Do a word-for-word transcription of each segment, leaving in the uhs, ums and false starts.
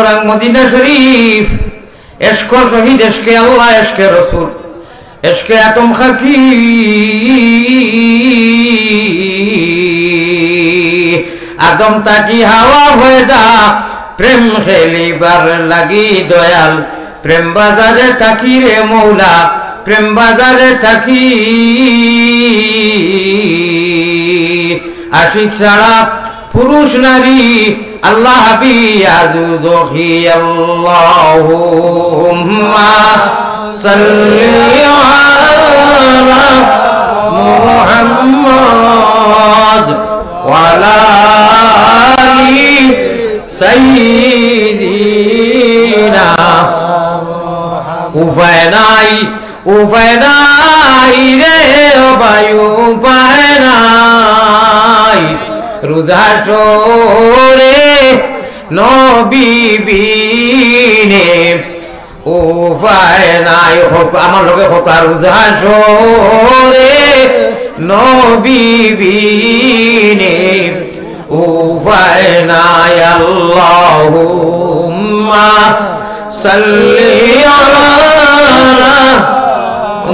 সুতরাং মদিনা শরীফ, এশকে শহীদ, এশকে আল্লাহ, এশকে রসুল, এশকে আদম খাকি। আদম থাকি হাওয়া পয়দা, প্রেম খেলিবার লাগি দয়াল, প্রেম বাজারে থাকি রে মৌলা, প্রেম বাজারে থাকি। আশিক ছাড়া পুরুষ নারী, আল্লাহ হাবি আজু দখি। আল্লাহুম্মা সাল্লি আলা মুহাম্মদ ওয়া আলা আলি সাইয়্যিদিনা। উপায় নাই, উপায় নাই রে ও ভাই, উপায় নাই। রোজা শোরে নবী বিনে উপায় নাই। হক, আমার লগে হক, আর রোজা শোরে নবী বিনে উপায় নাই। আল্লাহুম্মা সাল্লি আলা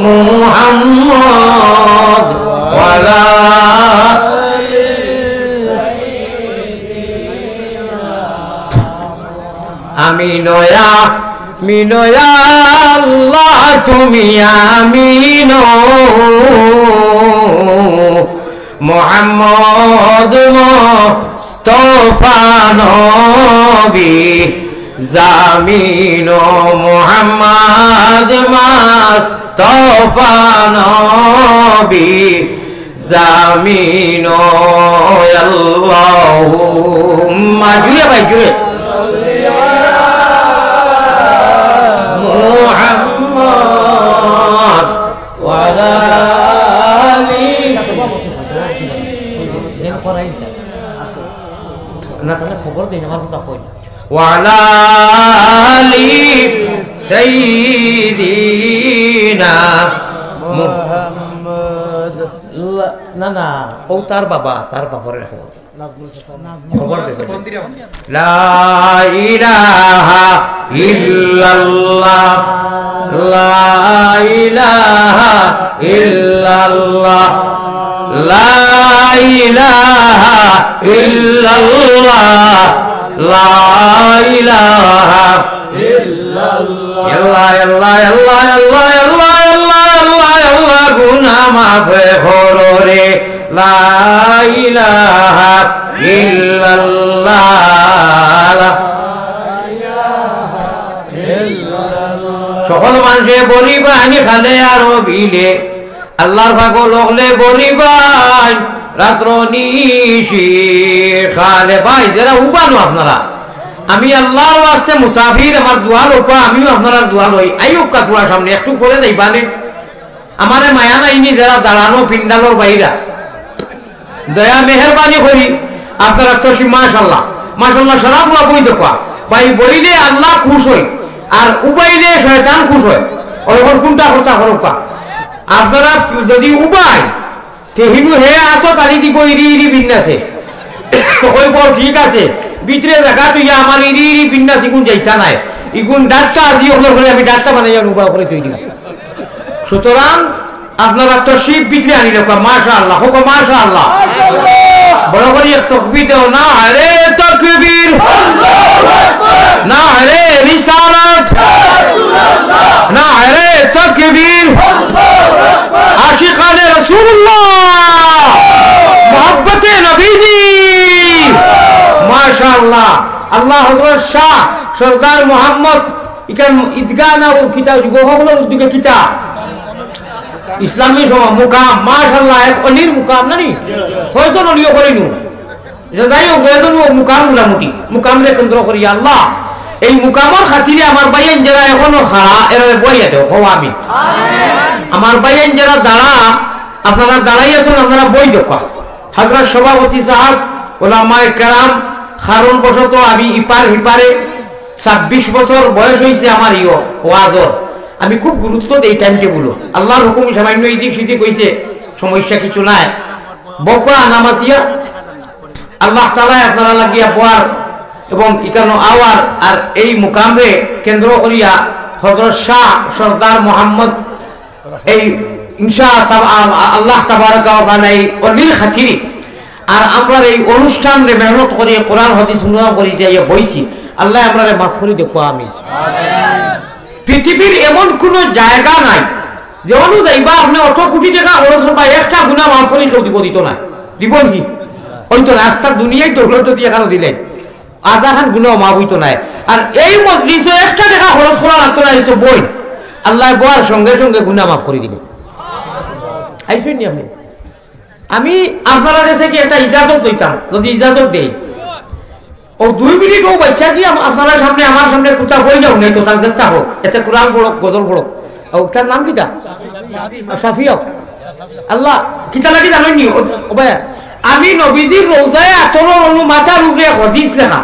মুহাম্মদ ওয়া আলা আমিন, ইয়া আমিন, ইয়া আল্লাহ, তুমি আমিন। মোহাম্মদ মুস্তফা নবী জামিন, মোহাম্মদ মুস্তফা নবী জামিন। আল্লাহুম্মা, জুরে ভাই, জুরে। মুহাম্মদ ওয়া আলা আলি। না, তাহলে খবর দিন, আমার কথা কই। ওয়া আলা আলি সাইয়্যিদিনা মুহাম্মদ। লা-, না, না, ও তার বাবা, তার বাপরে খবর। খবর দেখো। লা ইলাহা ইল্লাল্লাহ, লা ইলাহা ইল্লাল্লাহ, লা ইলাহা ইল্লাল্লাহ, লা ইলাহা ইল্লাল্লাহ। আল্লাহ, আল্লাহ, আল্লাহ, গুনা মাফ করো রে। লা ইলাহা ইল্লাল্লাহ। সকল মানুষে বলিবা, আমি খালে আর বিলে, আল্লাহর পাগল অকলে বলিবাইন, রাত্র নিশি খালে। ভাই, যেরা উবানো আপনারা, আমি আল্লাহর ওয়াস্তে মুসাফির, আমার দোয়া লউক্কা, আমিও আপনারার দোয়া লই। আইউক্কা তোরা সামনে, একটু পরে যাইবানে। আমারে মায়া নাইনি যেরা দাঁড়ানো পিন্ডালর বাইরা। দয়া মেহেরবানি করি আপনারা তো সি-, মাশাআল্লাহ, মাশাআল্লাহ, সারা পুরা বই দেখবা। ভাই, বইলে আল্লাহ খুশ হয়, আর উবাইলে শয়তান খুশ হয়। ওই এখন কোনটা খরচা করুক্কা? আপনারা যদি উবাই, তে হিনু হে আতো তালি দিব ইরি ইরি বিন্যাসে। ওই বল ঠিক আছে, ভিতরে জাগা তো ইয়া আমার ইরি ইরি বিন্যাস ইগুন যাইতা নাই। ইগুন ডাক্তার আজি হলো করে আমি ডাক্তার বানাই যাবো, উবা করে তৈরি। সুতরাং আপনারা তো শিব ভিতরে আনি রাখো, মাশাআল্লাহ, হোক মাশাআল্লাহ। বড় করি এক তকবীর দেও, নারে তকবীর, নারে রিসালাত, নারে তকবীর, আশিকানে রাসূলুল্লাহ, মহব্বতে নবীজি। মাশাআল্লাহ। আল্লাহ হযরত শাহ সরদার মোহাম্মদ, ইখান ঈদগাহ না ও কিতা, যুবক হকলর উদ্যোগে কিতা? ইসলামী সভা, মুকাম, মাশাআল্লাহ, এক অলির মুকাম নানি? হয়তো নলিও করিনু। যে যাই হোক, হয়তো নু মুকাম মোটামুটি, মুকামরে কেন্দ্র করি আল্লাহ। এই মুকামর খাতিরে আমার ভাইয়াইন যেরা এখনো খাড়া, এরারে বইয়া দেও, কও আমিন। আমার ভাইয়াইন যেরা দাঁড়া, আপনারা দাঁড়াই আছইন, আপনারা বই দেউক্কা। হযরত সভাপতি সাহেব, ওলামায়ে কেরাম, কারণবশত আমি ইপার হিপারে ছাব্বিশ বছর বয়স হইছে আমার ইয়ো ওয়াজর। আমি খুব গুরুত্ব দেই টাইম টেবুলো। আল্লাহর হুকুম সামান্য ইদিক সিদিক হইছে, সমস্যা কিছু নাই। বউক্কা আনামাতিয়া, আল্লাহ তাআলায় আপনারা লাগিয়া বওয়ার এবং ইকানো আওয়ার আর এই মুকামরে কেন্দ্র করিয়া হযরত শাহ সর্দার মোহাম্মদ এই ইনশা আ-, আ-, আল্লাহ তাবারাকা ওয়া তাআলা এই অলির খাতিরে আর আমরার এই অনুষ্ঠানরে মেহনত করি কোরআন হাদিস হুনলাম করি যাইয়া বইছি। আল্লাহ আমরারে মাফ করি দেখো আমি। পৃথিবীর এমন কোনো জায়গা নাই যেখানো যাইবা আপনে অত কোটি টেকা খরচ করবা, একটা গুনা মাফ করি কেউ দিব, দিত না। দিব নি? ওই তো রাস্তার দুনিয়ায় দৌলত যদি এখানো দিলেন, আধা খান গুনা মাফ হইতো না। আর এই মজলিসে একটা টেকা খরচ করা লাগতো না, এই তো বই আল্লাহ বওয়ার সঙ্গে সঙ্গে গুনা মাফ করি দিলে। আইসুন নি আপনে? আমি আপনারা কাছে কি একটা ইজাজত দিতাম, যদি ইজাজত দেই, ও দুই মিনিট ও বাচ্চা কি আম-, আপনারা সামনে, আমার সামনে কুতা হয়ে যাও নাই তো, তার চেষ্টা হোক, এতে কোরআন পড়ক, গজল পড়ক। ও, তার নাম কিতা? শাফিও। আল্লাহ, কিতা লাগি জানেন নি? ও, ও ভাই, আমি নবীজির রওজায়ে আতরর অনু মাথার উপরে হাদিস লেখা।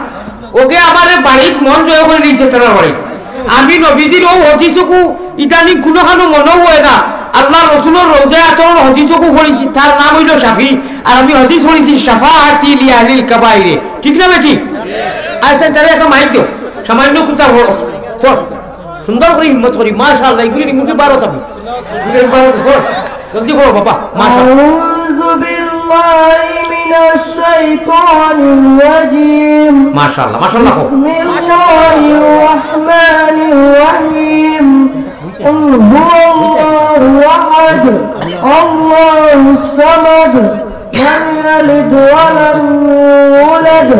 ওকে আমারে বাড়িত মন জয় করে নিছে তারা বাড়ি। আমি নবীজির ও হাদিসকু ইদানিং কুনোখানো মনেও হয় না। আল্লাহ রসুলর রওজায়ে আতরর হাদিসকু পড়ছি, তার নাম হইল শাফি। আর আমি হাদিস পড়ছি শাফাআতি লি আহলিল কাবাইরে। ঠিক না বেটি? আচ্ছা, তারা একটা মাইক দেও। সামান্য কুতা পড়-, পড়। সুন্দর করি হিম্মত করি, মাশাআল্লাহ, এগুলি মুখে বারো থাকবে। এগুলি বারো থাকবে, পড়ো। জলদি পড়ো বাবা, মাশাআল্লাহ। أعوذ بالله من الشيطان الرجيم. মাশাআল্লাহ, মাশাআল্লাহ, পড়ো। بسم الله الرحمن الرحيم. قل هو الله أحد. الله الصمد. لم يلد ولم يولد.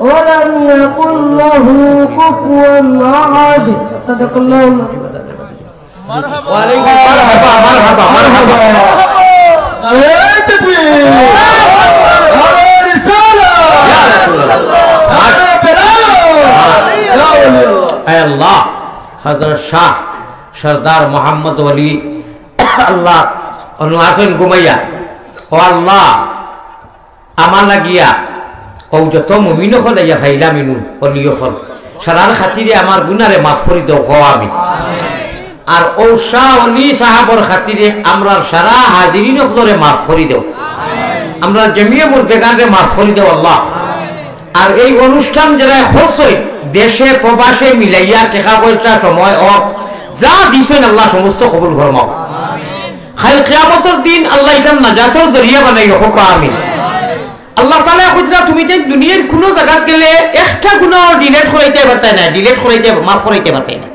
ولم يكن له كفوا أحد. صدق الله العظيم. ওয়ালাইকুম আসসালাম। মারহাবা, মারহাবা, মারহাবা। নারায়ে তাকবীর। নারায়ে রিসালাত। ইয়া রাসূলুল্লাহ। নারায়ে বেলাল। ইয়া ওয়ালি আল্লাহ। আয় আল্লাহ, হযরত শাহ সর্দার মোহাম্মদ ওলি আল্লাহ অনু আছেন ঘুমাইয়া। ও আল্লাহ, আমার লাগিয়া ও যত মুমিন অকল আইয়া ফাইলাম ইনু অলি অকল, সারার খাতিরে আমার গুনারে মাফ করি দেও, কও আমিন। আর ও শাহ অলি সাহাবর খাতিরে আমরার সারা হাজিরিন অকলরে মাফ করি দেও, আমরার জমিয়ে মুর্দেগানরে মাফ করি দেও আল্লাহ। আর এই অনুষ্ঠান যারা খরচ অইন, দেশে প্রবাসে মিলাইয়া টেকা পয়সা সময় অর্থ যা দিছইন আল্লাহ সমস্ত কবুল ফরমাও। কাইল কিয়ামতর দিন আল্লাহ ইখান নাজাতর জরিয়া বানাইও, কও আমিন। আল্লাহ তাআলা কইতরা, তুমি তাইন দুনিয়ার কুনু জাগাত গেলে একটা গুনাহ delete করাইতায় পারতায় না, delete করাইতায়, মাফ করাইতায় পারতায় না।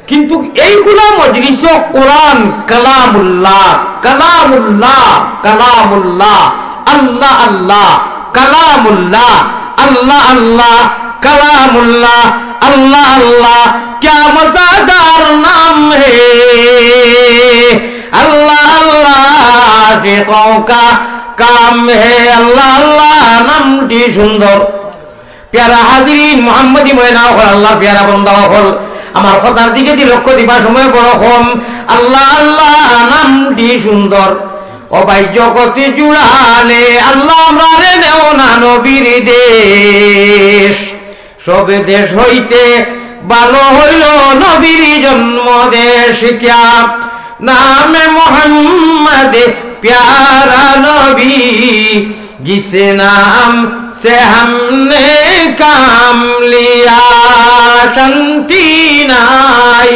কিন্তু এইগুলা মজলিসো কোরআন কালামুল্লাহ, কালামুল্লাহ, কালামুল্লাহ, আল্লাহ আল্লাহ, কালামুল্লাহ, আল্লাহ আল্লাহ, কালামুল্লাহ, আল্লাহ আল্লাহ, ক্যা মজাদার নাম হে। আল্লাহ আল্লাহ আশিকোঁ কা কাম হে। আল্লাহ আল্লাহ নামটি সুন্দর। পেয়ারা হাজিরিন, মোহাম্মদী ময়না অকল, আল্লাহর পেয়ারা বন্দা অকল, আমার কথার দিকে দি লক্ষ্য দিবা সময় বড় কম। আল্লাহ আল্লাহ নামটি সুন্দর। ও ভাই জগতে জুড়ালে আল্লাহ আমরারে নেও না নবীর দেশ। সব দেশ হইতে ভালো হইল নবীর জন্ম দেশ। ক্যা নাম মোহাম্মদ প্যারা নবী, জিস নাম সে হামনে কাম লিয়া। শান্তি নাই।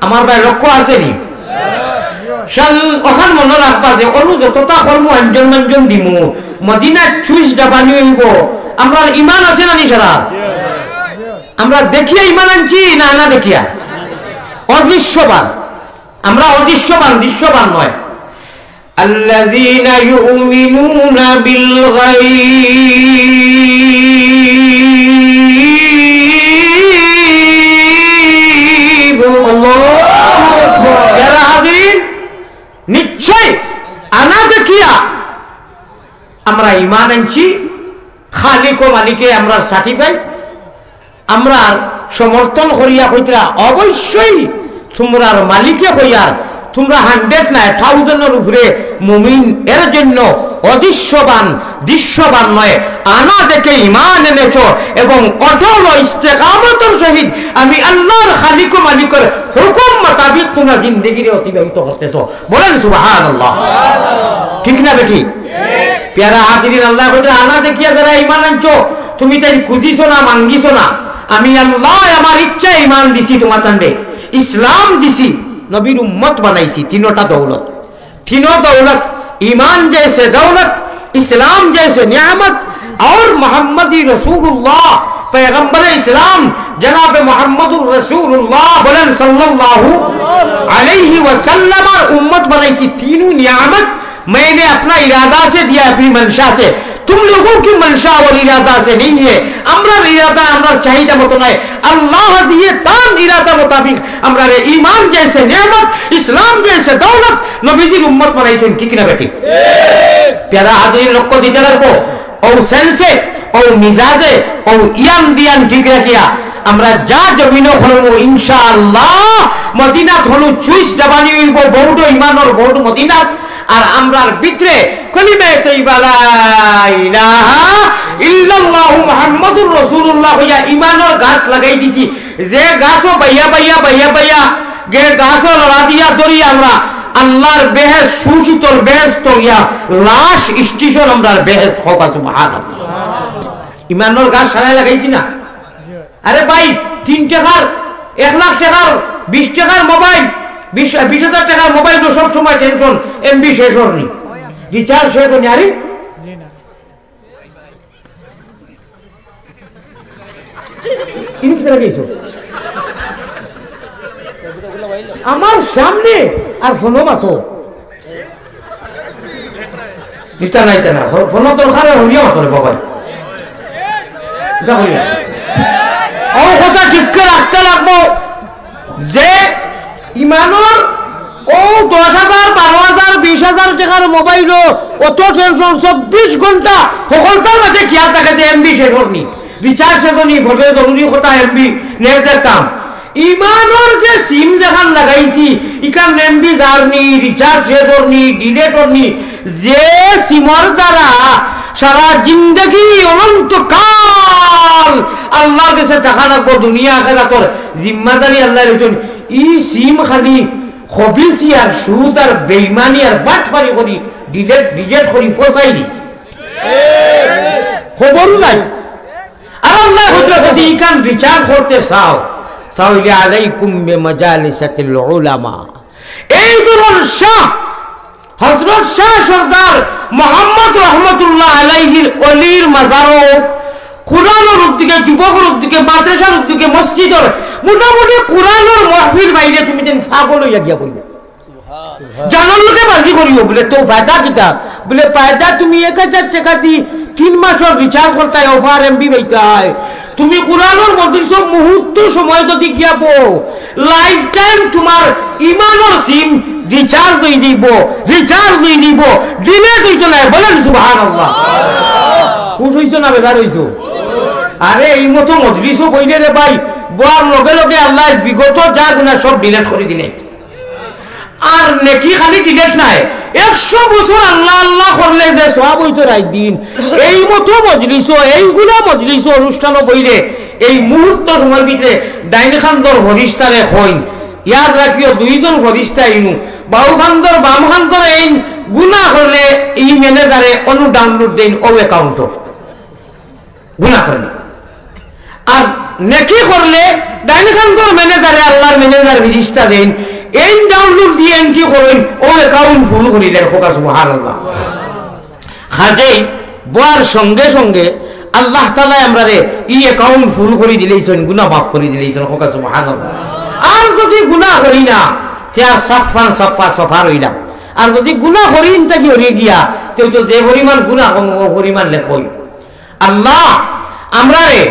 আমার ভাই লক্ষ্য আছে নি? শান-, অখান মনো রাখবা যে অনু যততা কর্ম আঞ্জন মাঞ্জন দিমু, মদিনাত চুইস জাবানি অইবো। আমরার ইমান আছে না নি সারা? আমরা দেখিয়া ইমান আনছি না না দেখিয়া? অদৃশ্যবান। আমরা অদৃশ্যবান, দৃশ্যবান নয়। الذين يؤمنون بالغيب। আল্লাহু আকবার। যারা হাজিরিন, নিশ্চয় আনা দেখিয়া আমরা ইমান আনছি, খালিক ও মালিকে আমরা সার্টিফাই, আমরার সমর্থন করিয়া কইতরা, অবশ্যই তুমরার মালিকে কইয়ার, তুমরা হান্ড্রেড নায়, থাউজেন্ডর উপরে মুমিন, এর জন্য অদৃশ্যবান, দৃশ্যবান নয়, আনা দেখে ইমান এনেছ এবং অটল ইস্তেকামতর সহিত আমি আল্লাহর খালিক ও মালিকর হুকুম মোতাবিক তুমরা জিন্দেগিরে অতিবাহিত করতেছ। বলেন সুবহানাল্লাহ। ঠিক না বেঠিক? পেয়ারা হাজিরিন, আল্লাহ বলতে, আনা দেখিয়া যারা ইমান আনছো, তুমি তাই খুঁজিছো না, মাঙ্গিছো না, আমি আল্লাহ আমার ইচ্ছা ইমান দিছি তোমার সামনে, ইসলাম দিছি, নবীর উম্মত বানাইছি, তিনোটা দৌলত। তিনো দৌলত, ইমান জেসে দৌলত, ইসলাম জেসে নিয়ামত, আর মোহাম্মদী রসুলুল্লাহ, পয়গম্বর ইসলাম, জনাব মোহাম্মদুর রসুলুল্লাহ বলেন, সাল্লাল্লাহু আলাইহি ওয়াসাল্লাম, আর উম্মত বানাইছি। তিনু নিয়ামত मैंने अपना इरादा से दिया, अपनी मंशा से। तुम लोगों की मंशा और इरादा से नहीं है। আমরার ইরাদা, আমরার চাহিদা মতো নায়। আল্লাহ দিয়ে তান ইরাদা মোতাবিক আমরারে ইমান জেসে নিয়ামত, ইসলাম জেসে দৌলত, নবীজির উম্মত বানাইছেন, ঠিক না বেটি? প্যারা হাজিরিন, লক্ষ্য দিতে লাগবো। ও সেন্সে, ও মিজাজে, ও ইয়ান দিয়ান ঠিক রাখিয়া আমরা যা জমিনো করমু, ইনশাআল্লাহ, মদিনাত হনু চুইস দাবানি অইবো, ভোট ইমানর ভোট মদিনাত। আর আমরার ভিতরে কলিমায়ে তৈবা লা ইলাহা ইল্লাল্লাহু মুহাম্মাদুর রাসূলুল্লাহ হইয়া ইমানর গাছ লাগাই দিছি। যে গাছও বাইয়া বাইয়া বাইয়া বাইয়া, যে গাছও লড়া দিয়া ধরি আমরা আল্লাহর বেহেশত, সুশীতল বেহেশত হইয়া লাশ স্টেশন আমরার বেহেশত। কউক্কা সুবহানাল্লাহ। ইমানর গাছ সারাই লাগাইছি না? আরে ভাই, তিন টেকার, এক লাখ টেকার, বিশ টেকার মোবাইল, বিশ, বিশ হাজার টেকার মোবাইল তো সব সময় টেনশন, এমবি শেষ অরনি, রিচার্জ শেষ অরনি। আরে ইনি কিতা লাগাইছো? আমার সামনে আর ফোনো মাতো। দিতা না, দিতা না। ফো-, ফোনো দরকার হয়, হরিয়া মাতো রে বাবা। যা হরিয়া। ও কথা ঠিক করে রাখতে লাগবো যে ইমানর ও দশ হাজার, বারো হাজার, বিশ হাজার টেকার মোবাইলও অত টেনশন, চব্বিশ ঘন্টা হকলতার মাঝে খেয়াল থাকে যে এমবি শেষ অরনি, রিচার্জ শেষ অরনি, ফটো জরুরি কথা এমবি নেট দেখতাম। ইমানর যে সিম যেখান লাগাইছি, ইখান এমবি যারনি, রিচার্জ শেষ অরনি, ডিলেট অরনি, যে সিমর দ্বারা সারা জিন্দেগি অনন্তকাল আল্লাহর গেছে থাকা লাগবো, দুনিয়া আখেরাতর জিম্মাদারি আল্লাহ লইছইন। ই সিম খালি খবিসি আর সুদ আর বেইমানি আর বাটপারি করি ডিলেট, রিজেক্ট করি ফসাই দিছে। খবরও নাই। আর আল্লাহ হুজুর যদি ইখান রিচার্জ করতে চাও, তাহলে আলাইকুম বিমাজালিসাতিল উলামা। এই ধরন শাহ, হযরত শাহ সরদার মোহাম্মদ রহমতুল্লাহ আলাইহির অলির মাজারো কোরআনর উদ্যোগে, যুবকর উদ্যোগে, মাদ্রাসার উদ্যোগে, মসজিদর মোটামুটি কোরআনর মাহফিল বাইরে তুমি যেন পাগল হইয়া গিয়া বলবে। জানর লোকে বাজি করিও, বলে, "তো ফায়দা কিতা?" বলে, "ফায়দা তুমি এক হাজার টেকা দি তিন মাসর রিচার্জ করতায়, অফার এমবি পাইতায়। তুমি কোরআনর মজলিসো মুহূর্ত সময় যদি গিয়া বও, লাইফ টাইম তোমার ইমানর সিম রিচার্জ হই দিব, রিচার্জ হই দিব, ডিলেট হইতো নায়।" বলেন সুবহানাল্লাহ। খুশ হইছো না বেজার হইছো? আরে, এই মতো মজলিসো বইলে রে ভাই, বওয়ার লগে লগে আল্লাহ বিগত যা গুনাহ সব ডিলেট করি দিলে। আর নেকি খালি ডিলেট নায়, একশো বছর আল্লাহ আল্লাহ করলে যে সওয়াব হইতো রাইত দিন। এই মতো মজলিসো, এইগুলা মজলিসো, অনুষ্ঠানো বইলে এই মুহূর্ত সময়ের ভিতরে ডাইন খান্দর ফিরিস্তারে কইন, ইয়াদ রাখিও, দুইজন ফিরিস্তা ইনু, বাউ খান্দর, বাম খান্দর, এইন গুনা করলে ই ম্যানেজারে অনু ডাউনলোড দেইন ও অ্যাকাউন্টো। গুনা করলে। আর নেকি করলে ডাইন খান্দর ম্যানেজারে আল্লাহর ম্যানেজার ফিরিস্তা দেইন, এইন ডাউনলোড দিয়া এন্ট্রি করইন, ও অ্যাকাউন্ট ফুল করি দেন। কউক্কা সুবহানাল্লাহ। কাজেই বওয়ার সঙ্গে সঙ্গে আল্লাহ তাআলায় আমরারে ই অ্যাকাউন্ট ফুল করি দিলাইছইন, গুনা মাফ করি দিলাইছইন। কউক্কা সুবহানাল্লাহ। আর যদি গুনা করি না, তে আর সাফান সাফা সফা রইলাম। আর যদি গুনা করি ইনতা কি হরি গিয়া, তে তো যে পরিমাণ গুনা কম, ও পরিমাণ লেখই। আল্লাহ, আমরারে,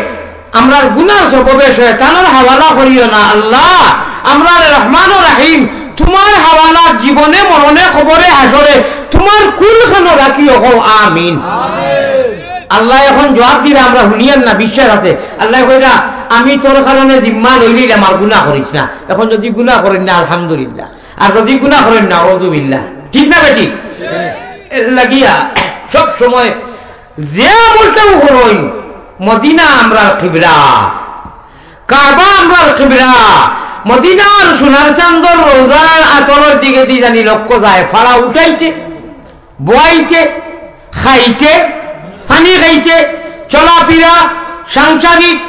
আমরার গুনার সববে শয়তানর হাওয়ালা করিও না। আল্লাহ, আমরারে রহমান ও রহিম, তোমার হাওয়ালা জীবনে মরণে কবরে হাশরে তোমার কুলখানো রাখিও, কও আমিন। আল্লাহ এখন জবাব দিরা, আমরা হুনিয়ার না, বিশ্বাস আছে। আল্লাহ কইরা, "আমি তোর কারণে জিম্মা লইলিলাম, আর গুনা করিস না।" এখন যদি গুনা করেন না, আলহামদুলিল্লাহ, আর যদি গুনা করেন না, আউযুবিল্লাহ। ঠিক না বেটি? এর লাগিয়া সব সময় যে আমলটাও করইন, মদিনা আমরার কিবলা, কাবা আমরার কিবলা, মদিনার সোনার চান্দর রওজার আতরর দিকে দি জানি লক্ষ্য যায়, ফাড়া উঠাইতে, বওয়াইতে, খাইতে, পানি খাইতে, চলাফিরা, সাংসারিক,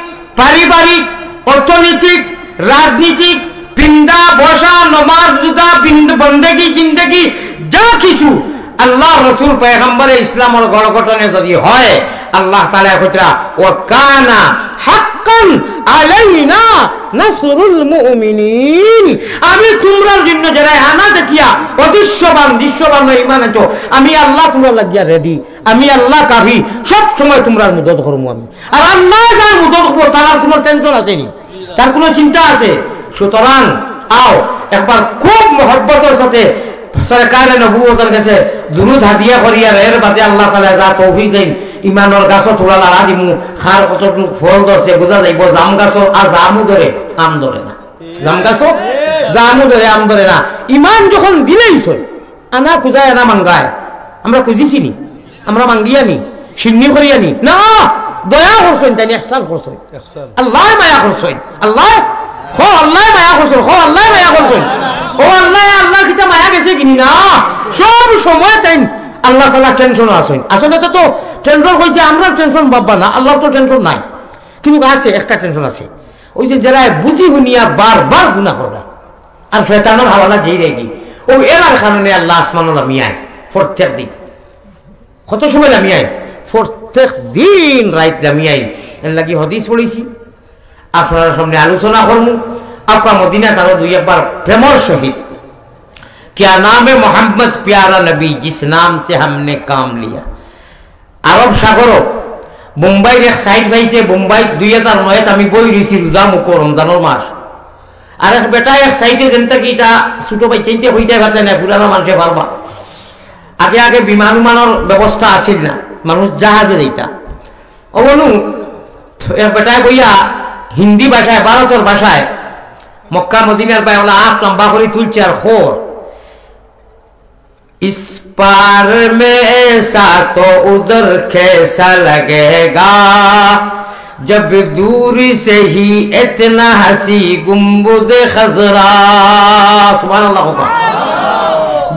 পারিবারিক, অর্থনৈতিক, রাজনীতিক, পিন্দা, বসা, নমাজ, রোজা, পিন্দ-, বন্দেগি, জিন্দেগি, যা কিছু আল্লাহর রসুল পয়গম্বরে ইসলামর গড়গঠনে যদি হয়, আল্লাহ তাআলা কইতরা, "ওয়া কানা হাক্কান আলাইনা নাসরুল মুমিনিন।" আমি তুমরার জন্য যেরা হানা দেখিয়া অদৃশ্যবান, দৃশ্যবান ইমান আনছো, আমি আল্লাহ তুমরার লাগিয়া রেডি। আমি আল্লাহ কাফি, সব সময় তুমরার মদদ করমু আমি। আর আল্লায় যার মদদ করবো, তার আর কুনু টেনশন আছে নি? তার কুনু চিন্তা আছে? সুতরাং আও, একবার খুব মহব্বতর সাথে সরকারে নবুয়তর গেছে দুরুদ হাদিয়া করি, আর এর বাদে আল্লাহ তাআলায় যা তৌফিক দেইন, ইমানর গাছো থুড়া লাড়া দিমু, খার কতটুক ফল ধরছে বুঝা যাইবো, জাম গাছো আর জামও ধরে, আম ধরে না। জাম গাছো জামও ধরে, আম ধরে না। ইমান যখন দিলাইছইন, আনা খুজায় আনা মাঙ্গায়। আমরা খুজিছি নি? আমরা মাঙ্গিয়া নি? শিন্নি করিয়া নি? না, দয়া করছইন, তাইন ইহসান করছইন। আল্লায় মায়া করছইন। আল্লায়, হো আল্লায় মায়া করছইন, হো আল্লায় মায়া করছইন। হো আল্লায়, আল্লাহর কিতা মায়া গেছে কিনি না? সব সময় তাইন আল্লাহ তাআলা টেনশনো আছইন। আসলে তো, তো টেনশন কইতে আমরার টেনশন বাবা না, আল্লাহর তো টেনশন নাই। কিন্তু আছে, একটা টেনশন আছে। ওই যে যেরা বুঝি হুনিয়া বারবার গুনা কররা, আর শয়তানর হাওলা যেই রেগি, ও এরার কারণে আল্লাহ আসমানো লামিয়ায় প্রত্যেক দিন। কত সময় লামিয়ায়? প্রত্যেক দিন রাইত লামিয়ায়। এর লাগি হাদিস পড়ছি, আপনারার সামনে আলোচনা করমু। আক্কা মদিনা তারও দুই একবার প্রেমর সহিত, "কিয়া নাম এ মোহাম্মদ প্যারা নবী, জিস নাম সে হামনে কাম লিয়া।" আরব সাগরো বোম্বাইর এক সাইট পাইছে, বোম্বাইত দুই হাজার নয়ত আমি বই রইছি রোজা মুখো রমজানর মাস। আর এক বেটা এক সাইটে যেন থাকি ইতা ছোট বাচ্চাইন্তে কইতায় পারছে না, পুরানা মানষে পারবা। আগে আগে বিমান উমানর ব্যবস্থা আছিল না, মানুষ জাহাজে যাইতা। ও বনু, এক বেটায় বইয়া হিন্দি ভাষায়, ভারতর ভাষায়, মক্কা মদিনার বায় ওলা আত লম্বা করি তুলছে আর খর, "इस पार में ऐसा तो उधर कैसा लगेगा, जब दूर से ही इतना हसी गुंबद खजरा।" সুবহানাল্লাহ কউক্কা।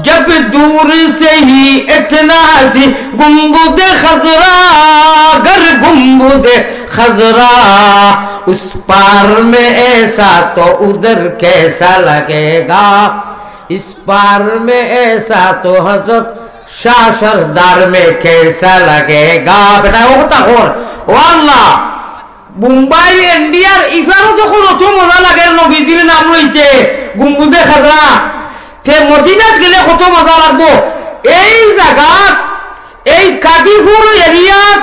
"जब दूर से ही इतना हसी गुंबद खजरा, गर गुंबद खजरा, उस पार में ऐसा तो उधर कैसा लगेगा।" ইস পার মে এসা তো হযরত শাহ সরদার মে কেসা লাগেগা। বেটা, ও কথা কর, ও আল্লাহ, বোম্বাই ইন্ডিয়ার ইফারো যখন অত মজা লাগে নবীজির নাম লইতে, গুম্বুজে খাজরা, তে মদিনাত গেলে কত মজা লাগবো। এই জাগাত এই কাদিপুর এরিয়াত,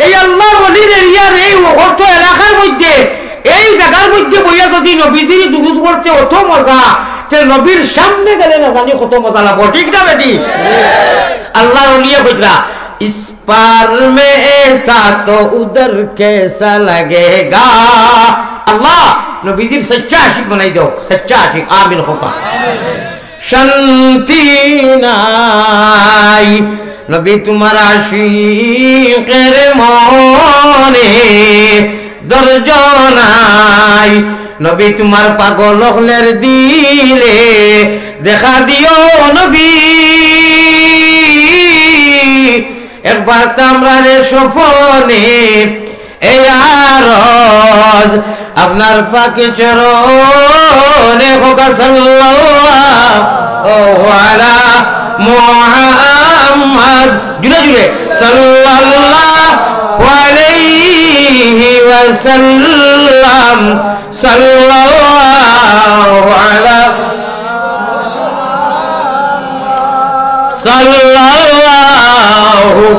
এই আল্লাহর ওলির এরিয়ার এই অর্থ এলাকার মধ্যে, এই জাগার মধ্যে বইয়া যদি নবীজির দুরুদ পড়তে অত মজা, তে নবীর সামনে গেলে না জানি কত মজা লাগবো, ঠিক না বেটি? আল্লাহর ওলিয়ে কইতরা, "ইস পার মে এসা তো উধর কেসা লাগেগা।" আল্লাহ, নবীজির সচ্চা আশিক বানাই দেও, সচ্চা আশিক। আমিন কউক্কা। শান্তি নাই নবী তুমার আশিকের মনে, ধৈর্য নাই নবী তুমার পাগল অকলের দিলে, দেখা দিও নবী। একবার তো আমরারে স্বপনে এই আরজ আপনার পাক চরণে কউক্কা সাল্লাল্লাহু আলা মুহাম্মদ। জুরে জুরে। সাল্লাল্লাহু আলাইহি ওয়াসাল্লাম। সাল্লাল্লাহু আলা সাল্লাল্লাহু,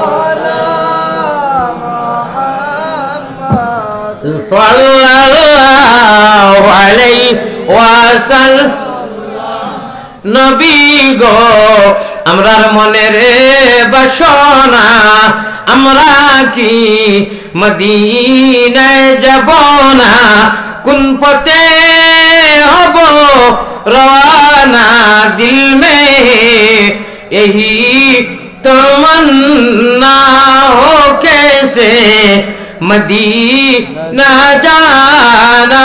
সাল্লাল্লাহু আলাইহি ওয়াসাল্লাম। নবী গো, আমরার মনের বাসনা, আমরা কি মদিনায় যাব না? কোন পথে হব রওয়ানা? দিল মে ইহি তমন্না হো কেসে মদিনা জানা।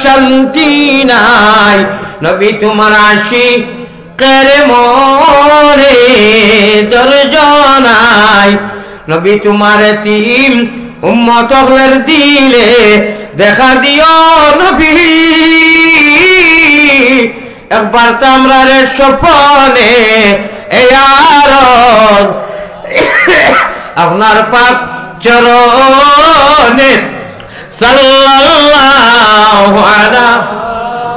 শান্তি নাই নবী তুমার আশিকের মনে, ধৈর্য নাই নবী তুমার এতিম উম্মত অকলের দিলে, দেখা দিও নবী, একবার তো আমরারে স্বপনে, এ আরজ আপনার পাক চরণে। সাল্লাল্লাহু আলা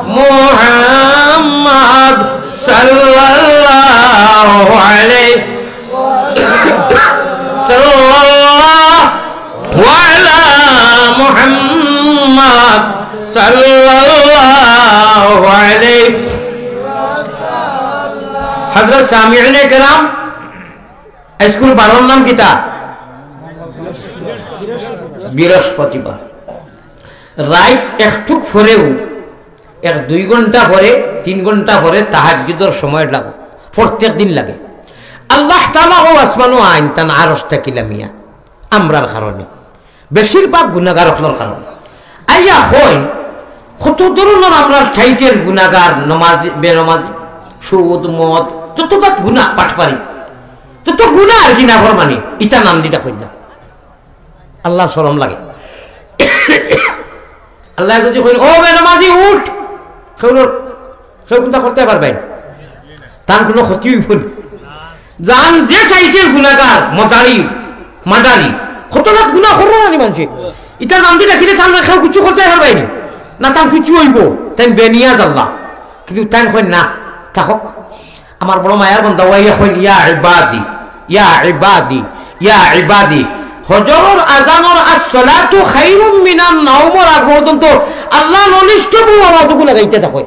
মুহাম্মদ, সাল্লাল্লাহু আলাইহি, সাল্লাল্লাহু আলা মুহাম্মদ, সাল্লাল্লাহু আলাইহি। হযরত সামিঈনে কেরাম, আইজকুর বারর নাম কিতা? বৃহস্পতিবার। রাইত একটুক পরেউ, এক দুই ঘন্টা পরে, তিন ঘন্টা পরে তাহাজ্জুদর সময় লাগে, প্রত্যেক দিন লাগে। আল্লাহ তাআলা অউ আসমানো আইন তান আরশ থাকি লামিয়া আমরার কারণে, বেশিরভাগ গুনাগার অকলর কারণে। আইয়া কইন, কত ধরনর আমরার টাইটেল গুনাগার, নমাজি, বেনমাজি, সুদ, মদ, যত বাত গুনা, পাটপারি, যত গুনা আর কি, নাফরমানি, ইতা নাম দিতা কইন না। আল্লাহর শরম লাগে। আল্লায় যুদি কইন, "ও বেনমাজি, উঠ," কেউ নড়-, কেউ কুন্তা করতে পারবায়? তান কুনু ক্ষতি অইবো নি? যান যে টাইটেল গুনাগার, মজারি, মার্ডারি, কত লাখ গুনা কররা নানি মানষে। ইতার নাম দি ডাকিলে তান কেউ কিচ্ছু করতে পারবায় নি? না, তান কিচ্ছু অইবো, তাইন বেনিয়াজ আল্লাহ। কিন্তু তাইন কইন না, থাকো। আমার বড় মায়ার বান্দা, ওয়াইয়া কইন, "ইয়া ইবাদি, ইয়া ইবাদি, ইয়া ইবাদি।" হজরর আজানর "আসসালাতু খাইরুম মিনান নাওমর" আগ পর্যন্ত আল্লাহর অনিষ্ট বউ আওয়াজগু লাগাইতে থাকইন।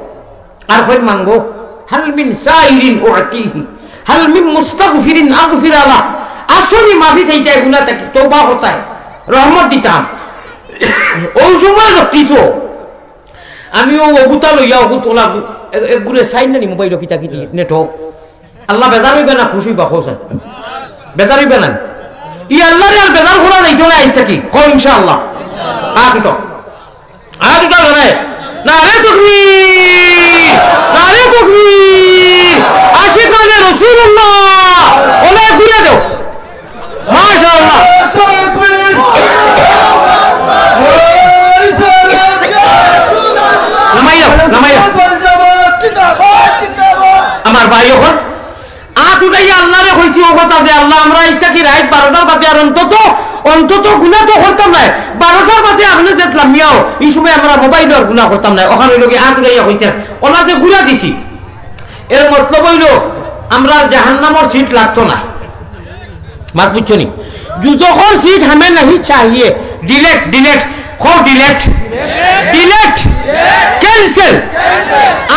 আর কইন, "মাঙ্গো, হাল মিন সাইলিন উতিহি, হাল মিন মুস্তাগফিরিন আগফির লাহ।" আসো নি মাফি চাইতায়, গুনা থাকি তওবা করতায়, রহমত দিতাম। অউ সময় রক্তিছো। আমি অউ অগুতা লইয়া, অগুত ওলা, এ-, এগুরে চাইন না নি মোবাইলো কিতা কিতি, নেটওয়ার্ক। আল্লাহ বেজার অইবা না, খুশি অইবা, কও চাই। বেজার অইবা না। ই আল্লাহরে আর বেজার করা যাইতো না আইজ থাকি। কও ইনশাআল্লাহ। আ, কিতা? আ, কিতা জানে? নারে তাকবীর! নারে তাকবীর! আশিকানে রাসূলুল্লাহ! ওলা ঘুরে দেও। মাশাআল্লাহ। নামাইয়া, নামাইয়া। আমার ভাই অকল, আত উঠাইয়া আল্লাহরে কইছি অউ কথা যে, "আল্লাহ, আমরা আইজ থাকি রাইত বারোটার বাদে আর অন্তত, অন্তত গুনা তো করতাম নায়। বারোটার বাদে আপনে যে লামিয়াও, ই সময় আমরা মোবাইলো আর গুনা করতাম নায়।" অখান অইলো কি আত উঠাইয়া কইছে, ওলা যে ঘুরা দিছি। এর মতলব অইলো, আমরার জাহান্নামর সিট লাগতো না। মাত বুঝছো নি? দুজখর সিট হামে নাহি চাহিয়ে। Delete, delete. কও ডিলেট। ডিলেট। ক্যান্সেল।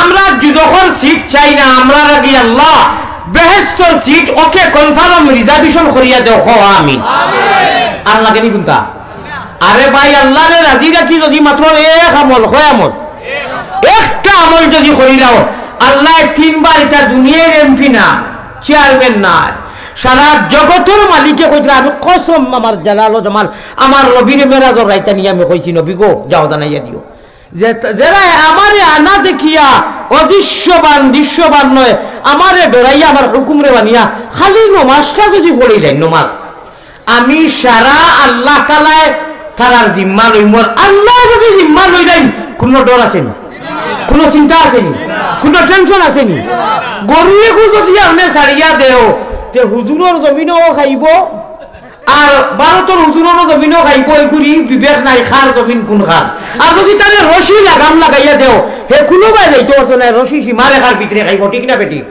আমরা দুজখর সিট চাই না, আমরার লাগি আল্লাহ বেহেস্তর সিট ওকে কনফার্ম রিজার্ভেশন করিয়া দেও, কও আমিন। আর লাগে নি কুন্তা? আরে ভাই, আল্লাহরে রাজি রাখি যুদি মাত্র এক আমল, কয় আমল? একটা আমল যুদি করিলাও, আল্লায় তিনবার, ইটা দুনিয়ার এমপি না, চেয়ারম্যান না, সারা জগতর মালিকে কইতরা, "আমি কসম আমার জালাল ও জামাল, আমার নবীরে মেরাজর রাইত আনিয়া আমি কইছি, 'নবী গো, যাও জানাইয়া দিও।'" যে, যেরা আমারে আনা দেখিয়া অদৃশ্যবান, দৃশ্যবান নয়, আমারে ডরাইয়া আমার হুকুমরে মানিয়া খালি নমাজটা যুদি পড়ি যায়, নমাজ, আমি সারা আল্লাহ তাআলায় তারার জিম্মা লইমু। আর আল্লায় যুদি জিম্মা লইলাইন, কুনু ডর আছে নি? কুনু চিন্তা আছে নি? কুনু টেনশন আছে নি? গরু এগু যুদি আপনে ছাড়িয়া দেও, তে হুজুরর জমিনও খাইবো, আর ভারতর হুজুরর জমিনও খাইবো, এগুরি বিবেক নাই, কার জমিন কুন কার। আর যুদি তারে রশি লাগাম লাগাইয়া দেও, হে কুনুবায় যাইতো পারতো নায়, রশি সীমারেখার ভিতরে খাইবো, ঠিক না বেঠিক?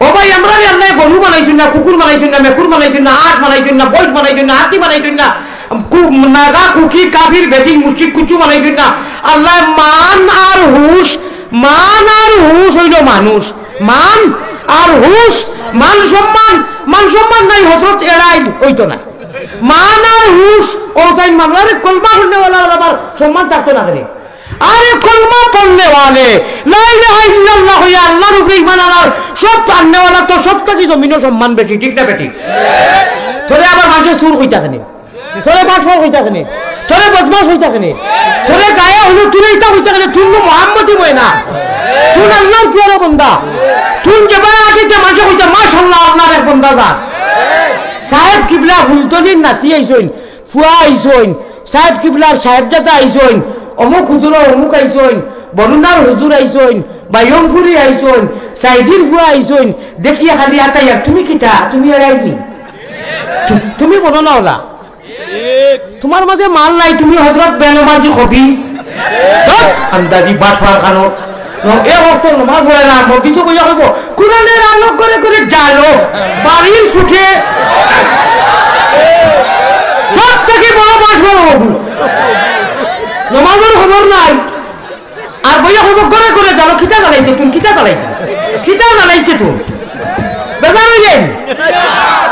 ও ভাই, আমরারে আল্লায় গরু বানাইছইন না, কুকুর বানাইছইন না, মেকুর বানাইছইন না, আট বানাইছইন না, বইস বানাইছইন না, হাতি বানাইছইন না, কু-, নাগা, কুকি, কাফির, বেদিন, মুশরিক কুচ্ছু বানাইছইন না। আল্লায় মান আর হুশ, মান আর হুশ অইলো মানুষ। মান আর হুশ, মান সম্মান, মান সম্মান নাই, হজরত এড়াইল অইতো না। মান আর হুশ, অউ তাইন মানুষ, আরে কলমা পড়নেওয়ালা আবার সম্মান থাকতো না কেনে? আরে কলমা পড়নেওয়ালে, লা ইলাহা ইল্লাল্লাহ কইয়া আল্লাহর উপরে ঈমান আনার সব আননেওয়ালা তো সব থাকি জমিনো সম্মান বেশি, ঠিক না বেঠিক? তোরে আবার মানষে চুর কইতা কেনে? তোরে বাটপার কইতা কেনে? তোরে বদমাশ কইতা কেনে? তোরে গায়ে হলুদ তুলে ইতা কইতা কেনে? তুই নু মোহাম্মদী ময়না, তুই আল্লাহর পিয়ারা বন্দা। তুই যেবায় আগে যে মানষে কইতা, "মাশাআল্লাহ, আপনার এক বন্দা যার।" সাহেব কিবলা ফুলতলির নাতি আইছইন, ফুয়া আইছইন, সাহেব কিবলার সাহেবজাদা আইছইন, অমুক হুজুর অমুক আইছইন, বরুণার হুজুর আইছইন, বাইয়মপুরি আইছইন, সাইদির ফুয়া আইছইন, দেখিয়া খালি আতাইয়ার, "তুমি কিতা? তুমি এরাইছি? তু-, তুমি বলো না ওলা। তুমার মাঝে মাল নাই, তুমি হজরত বেনমাজি খবিস।" ধুর, আন্দাজি বাটপার খানো। ন-, এ অক্ত নমাজ পড়ে না, মসজিদো বইয়া কইবো, "কোরআনের আলোক করে করে জালো, বাড়ির ফুটে।" সব থাকি বড় বাটপার অগু। নমাজর খবর নাই। আর বইয়া কইবো, "করে করে জালো, কিতা জালাইতে তুমি, কিতা জালাইতে, কিতা জালাইতে তুমি?" বেজার অইলেন।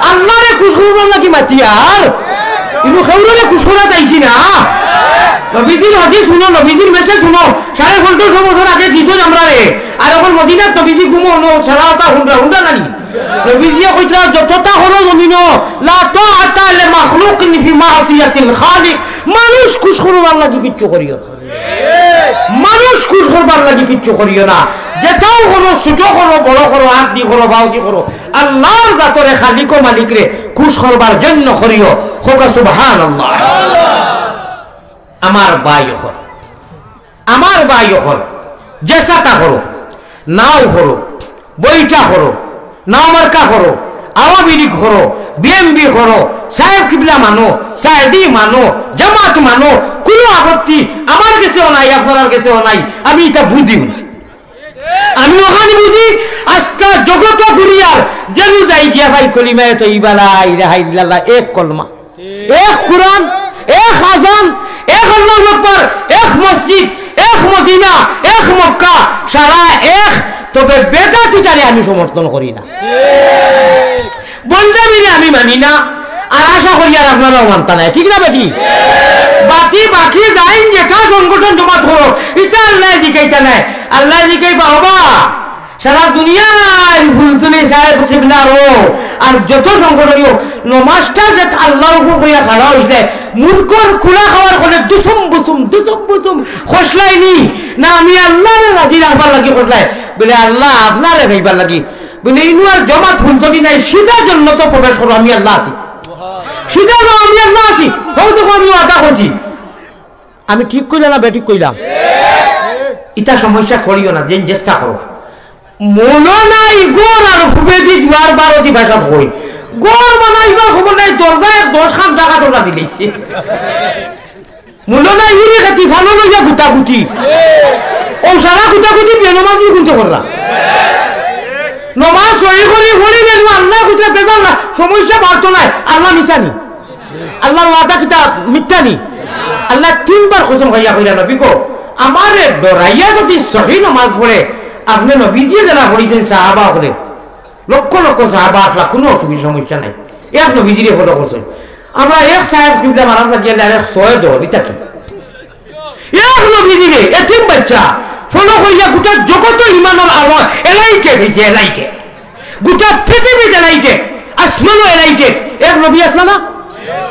আল্লারে খুশ করবার লাগি মাতিয়ার। ইনো কেউররে খুশ করাত আইছি না। নবীজির হাদিস হুনো, নবীজির মেসেজ হুনো। সাড়ে পনেরোশো বছর আগে দিছইন আমরারে। আর অখন মদিনাত নবীজি ঘুমো হুনো, সারা কথা হুনরা, হুনরা নানি? নবীজিয়ে কইতরা, "যততা করো জমিনো, লা তাআতা লি মাখলুকিন ফি মাসিয়াতিল খালিক।" মানুষ খুশ করবার লাগি কিচ্ছু করিও না। মানুষ খুশ করবার লাগি কিচ্ছু করিও না। যেটাও করো, ছোট করো, বড় করো, আত দি করো, পাও দি করো, আল্লার জাতরে, খালিক ও মালিকরে খুশ করবার জন্য করিও। কউক্কা সুবহানাল্লাহ। আমার ভাই অকল, আমার ভাই অকল, যেছাতা করো, নাও করো, বইটা করো, নাও মার্কা করো, আওয়ামী লীগ করো, বিএনপি করো, সাহেব কিবলা মানো, সাইদি মানো, জামাত মানো, কুনু আপত্তি আমার গেছেও নাই, আপনারার গেছেও নাই, আমি ইতা বুঝিও না। আমি অখান বুঝি, আস্তা জগতো ঘুরিয়ার, যেনু যাই গিয়া ভাই কলিমায়ে তৈবা লা ইলাহা ইল্লাল্লাহ, এক কলমা। এক কুরআন, এক আজান, এক আল্লাহু আকবার, এক মসজিদ, এক মদিনা, এক মক্কা, সারা এক। তবে বেদাতিটারে আমি সমর্থন করি না, ভন্ডামিরে আমি মানি না, আর আশা করি আর আপনারাও মানতা নায়, ঠিক না বেটি? বাকি, বাকি যাইন যেটা সংগঠন জমাত করো, ইটা আল্লায় জিকাইতা নায়, আল্লায় জিকাইবা হবা। সারা দুনিয়ার ফুলতলি সাহেব কিবলা রো, আর যত সংগঠনীয় নমাজটা যে আল্লাহর হুকুম কইয়া খাড়া অইছলে, মুরগর কুলা খাওয়ার ফলে দুসুম বুসুম, দুসুম বুসুম খসলাইনি না, আমি আল্লাহরে রাজি রাখবার লাগি খসলাই। বলে, "আল্লাহ, আপনারে পাইবার লাগি।" বলে, "ইনু আর জমাত ফুলতলি নাই, সিধা জন্নতো প্রবেশ করো, আমি আল্লাহ আছি। সিধা যাও, আমি আল্লাহ আছি। হউ দেখো, আমি ওয়াদা করছি।" আমি ঠিক কইলাম না বেঠিক কইলাম? ইতা সমস্যা করিও না, যেন চেষ্টা করো। মনো নাই ঘর আর ফুবেদি দুয়ার বারোদি ভাষা কই। ঘর বানাইবার খবর নাই, দরজায় দশ খান টাকা টোকা দিলেইছে। মনো নাই উড়ি খাতি ফালো লইয়া গুতাগুতি। ও সারা গুতাগুতি বেনমাজি গুনতে কররা। নমাজ সহি করি পড়ি বেনু আল্লাহ গুতরা বেজার না, সমস্যা বাড়তো নাই, আল্লাহ নিশানি। আল্লাহর ওয়াদা কিতা মিথ্যা নি? আল্লাহ তিনবার কসম খাইয়া কইরা, "নবী গো, আমারে ডরাইয়া যদি সহি নমাজ পড়ে, আপনে নবীজিয়ে যারা পড়িছেন সাহাবা অকলে, লক্ষ লক্ষ সাহাবা আসলা, কুনু অসুবিধা সমস্যা নাই, এক নবীজিরে ফলো করছেন। আমরা এক সাহেব কিবলা মারা গিয়া আর এক ছয় দল, ইতা কি? এক নবীজিরে, এতিম বাচ্চা, ফলো করিয়া গোটা জগত ইমানর আলো এলাইটে হইছে, এলাইটে।" গোটা পৃথিবীত এলাইটে, আসমানও এলাইটে। এক নবী আসলা না?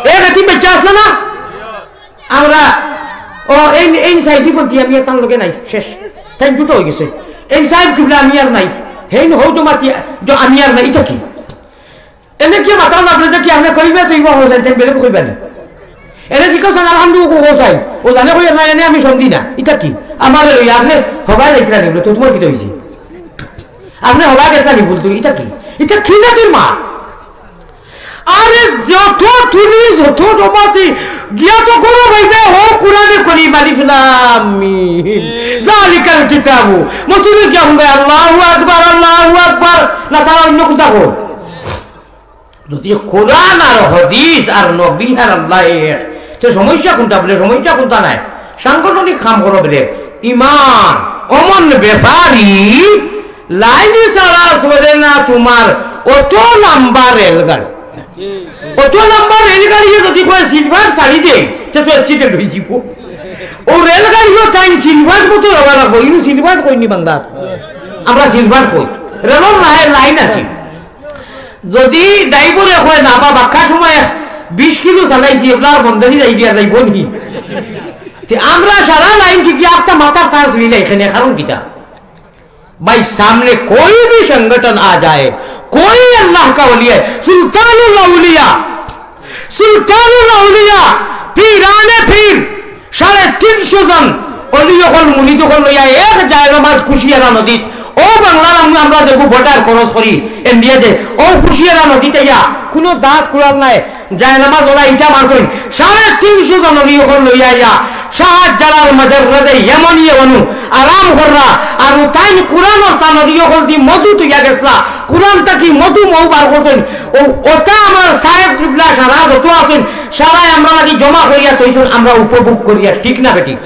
এক এতিম বাচ্চা আসলা না? আমরা, ও, এই, এই সাইদি পন্থী আমি আর তার লগে নাই, শেষ। তাই দুটো হয়ে গেছে। এই সাহেব কিবলা আমি আর নাই। হেইন হৌ জমাতি জ-, আমি আর নাই, ইটা কি? এনে কি মাথা না বলে যে কি আপনে কইবে তো ইবা হোসেন, তাই বেলে কইবা নি? এনে জিজ্ঞাসা না, আলহামদু কো হোসেন। ও জানে কই না, এনে আমি সন্ধি না। ইটা কি? আমারে লইয়া আপনে হবায় যাইতরা নি, তো তোমার কিতা হইছে? আপনে হবায় গেছরা নি, বলতো, ইটা কি? ইটা কি জাতির মা? আরে যত তুমি যত জমাতি গিয়া তো করো ভাইবে, হো কোরআনে করিম, আলিফ লাম মিম। জালিকাল কিতাবু। মসজিদে গিয়া হুনবে, আল্লাহু আকবার, আল্লাহু আকবার। না, তারা অন্য কোথা কো। যদি কোরআন আর হাদিস আর নবী আর আল্লাহ এক, তে সমস্যা কোনটা বলে? সমস্যা কোনটা নাই? সাংগঠনিক কাম করো বলে, ইমান অমন ব্যাপারী, লাইন ছাড়া চলে না তোমার অত লম্বা রেলগাড়ি। অত লম্বা রেলগাড়ি যদি কয় সিলভার ছাড়ি দে, তে তো অ্যাক্সিডেন্ট হয়ে যাব। ও রেলগাড়িও তাই সিলভার মতো হওয়া লাগবো, ইনু সিলভার কইনি বাংলা, আমরা সিলভার কই, রেলর লাইন আর কি। যদি ড্রাইভারে কয় না, "বাবা, বাক্কা সময় বিশ কিলো চালাইছি, এবলা আর বন্দরি যাই দিয়া যাইব নি?" তে আমরা সারা লাইন থেকে একটা মাথার তার শুনি না এখানে, কারণ কিতা? ভাই, সামনে कोई भी संगठन आ जाए, कोई अल्लाह का वली है, सुल्तानुल औलिया, सुल्तानुल औलिया, পিরানে পির, সাড়ে তিনশো জন অলি অকল মুরিদ অকল লইয়া এক জায়নামাজ কুশিয়ারা নদীত, অউ বাংলার আমু আমরা দেখু বর্ডার ক্রস করি, ইন্ডিয়া দে, অউ কুশিয়ারা নদীত আইয়া কুনু জাত কুড়াল নাই, জায়নামাজ ওরা ইটা মারছইন, সাড়ে তিনশো জন অলি অকল লইয়া আইয়া শাহজালাল মজররদে ইয়ামানিয়ে অনো আরাম কররা, আর তাইন কুরআনর তান অলি অকল দি মধু তৈয়া গেছলা, কুরআন থাকি মধু মৌ বার করছইন, অউ, ওটা আমরার সাহেব কিবলা সারা যত আছইন, সারায় আমরা লাগি জমা করিয়া থইছইন, আমরা উপভোগ করিয়া, ঠিক না বেঠিক?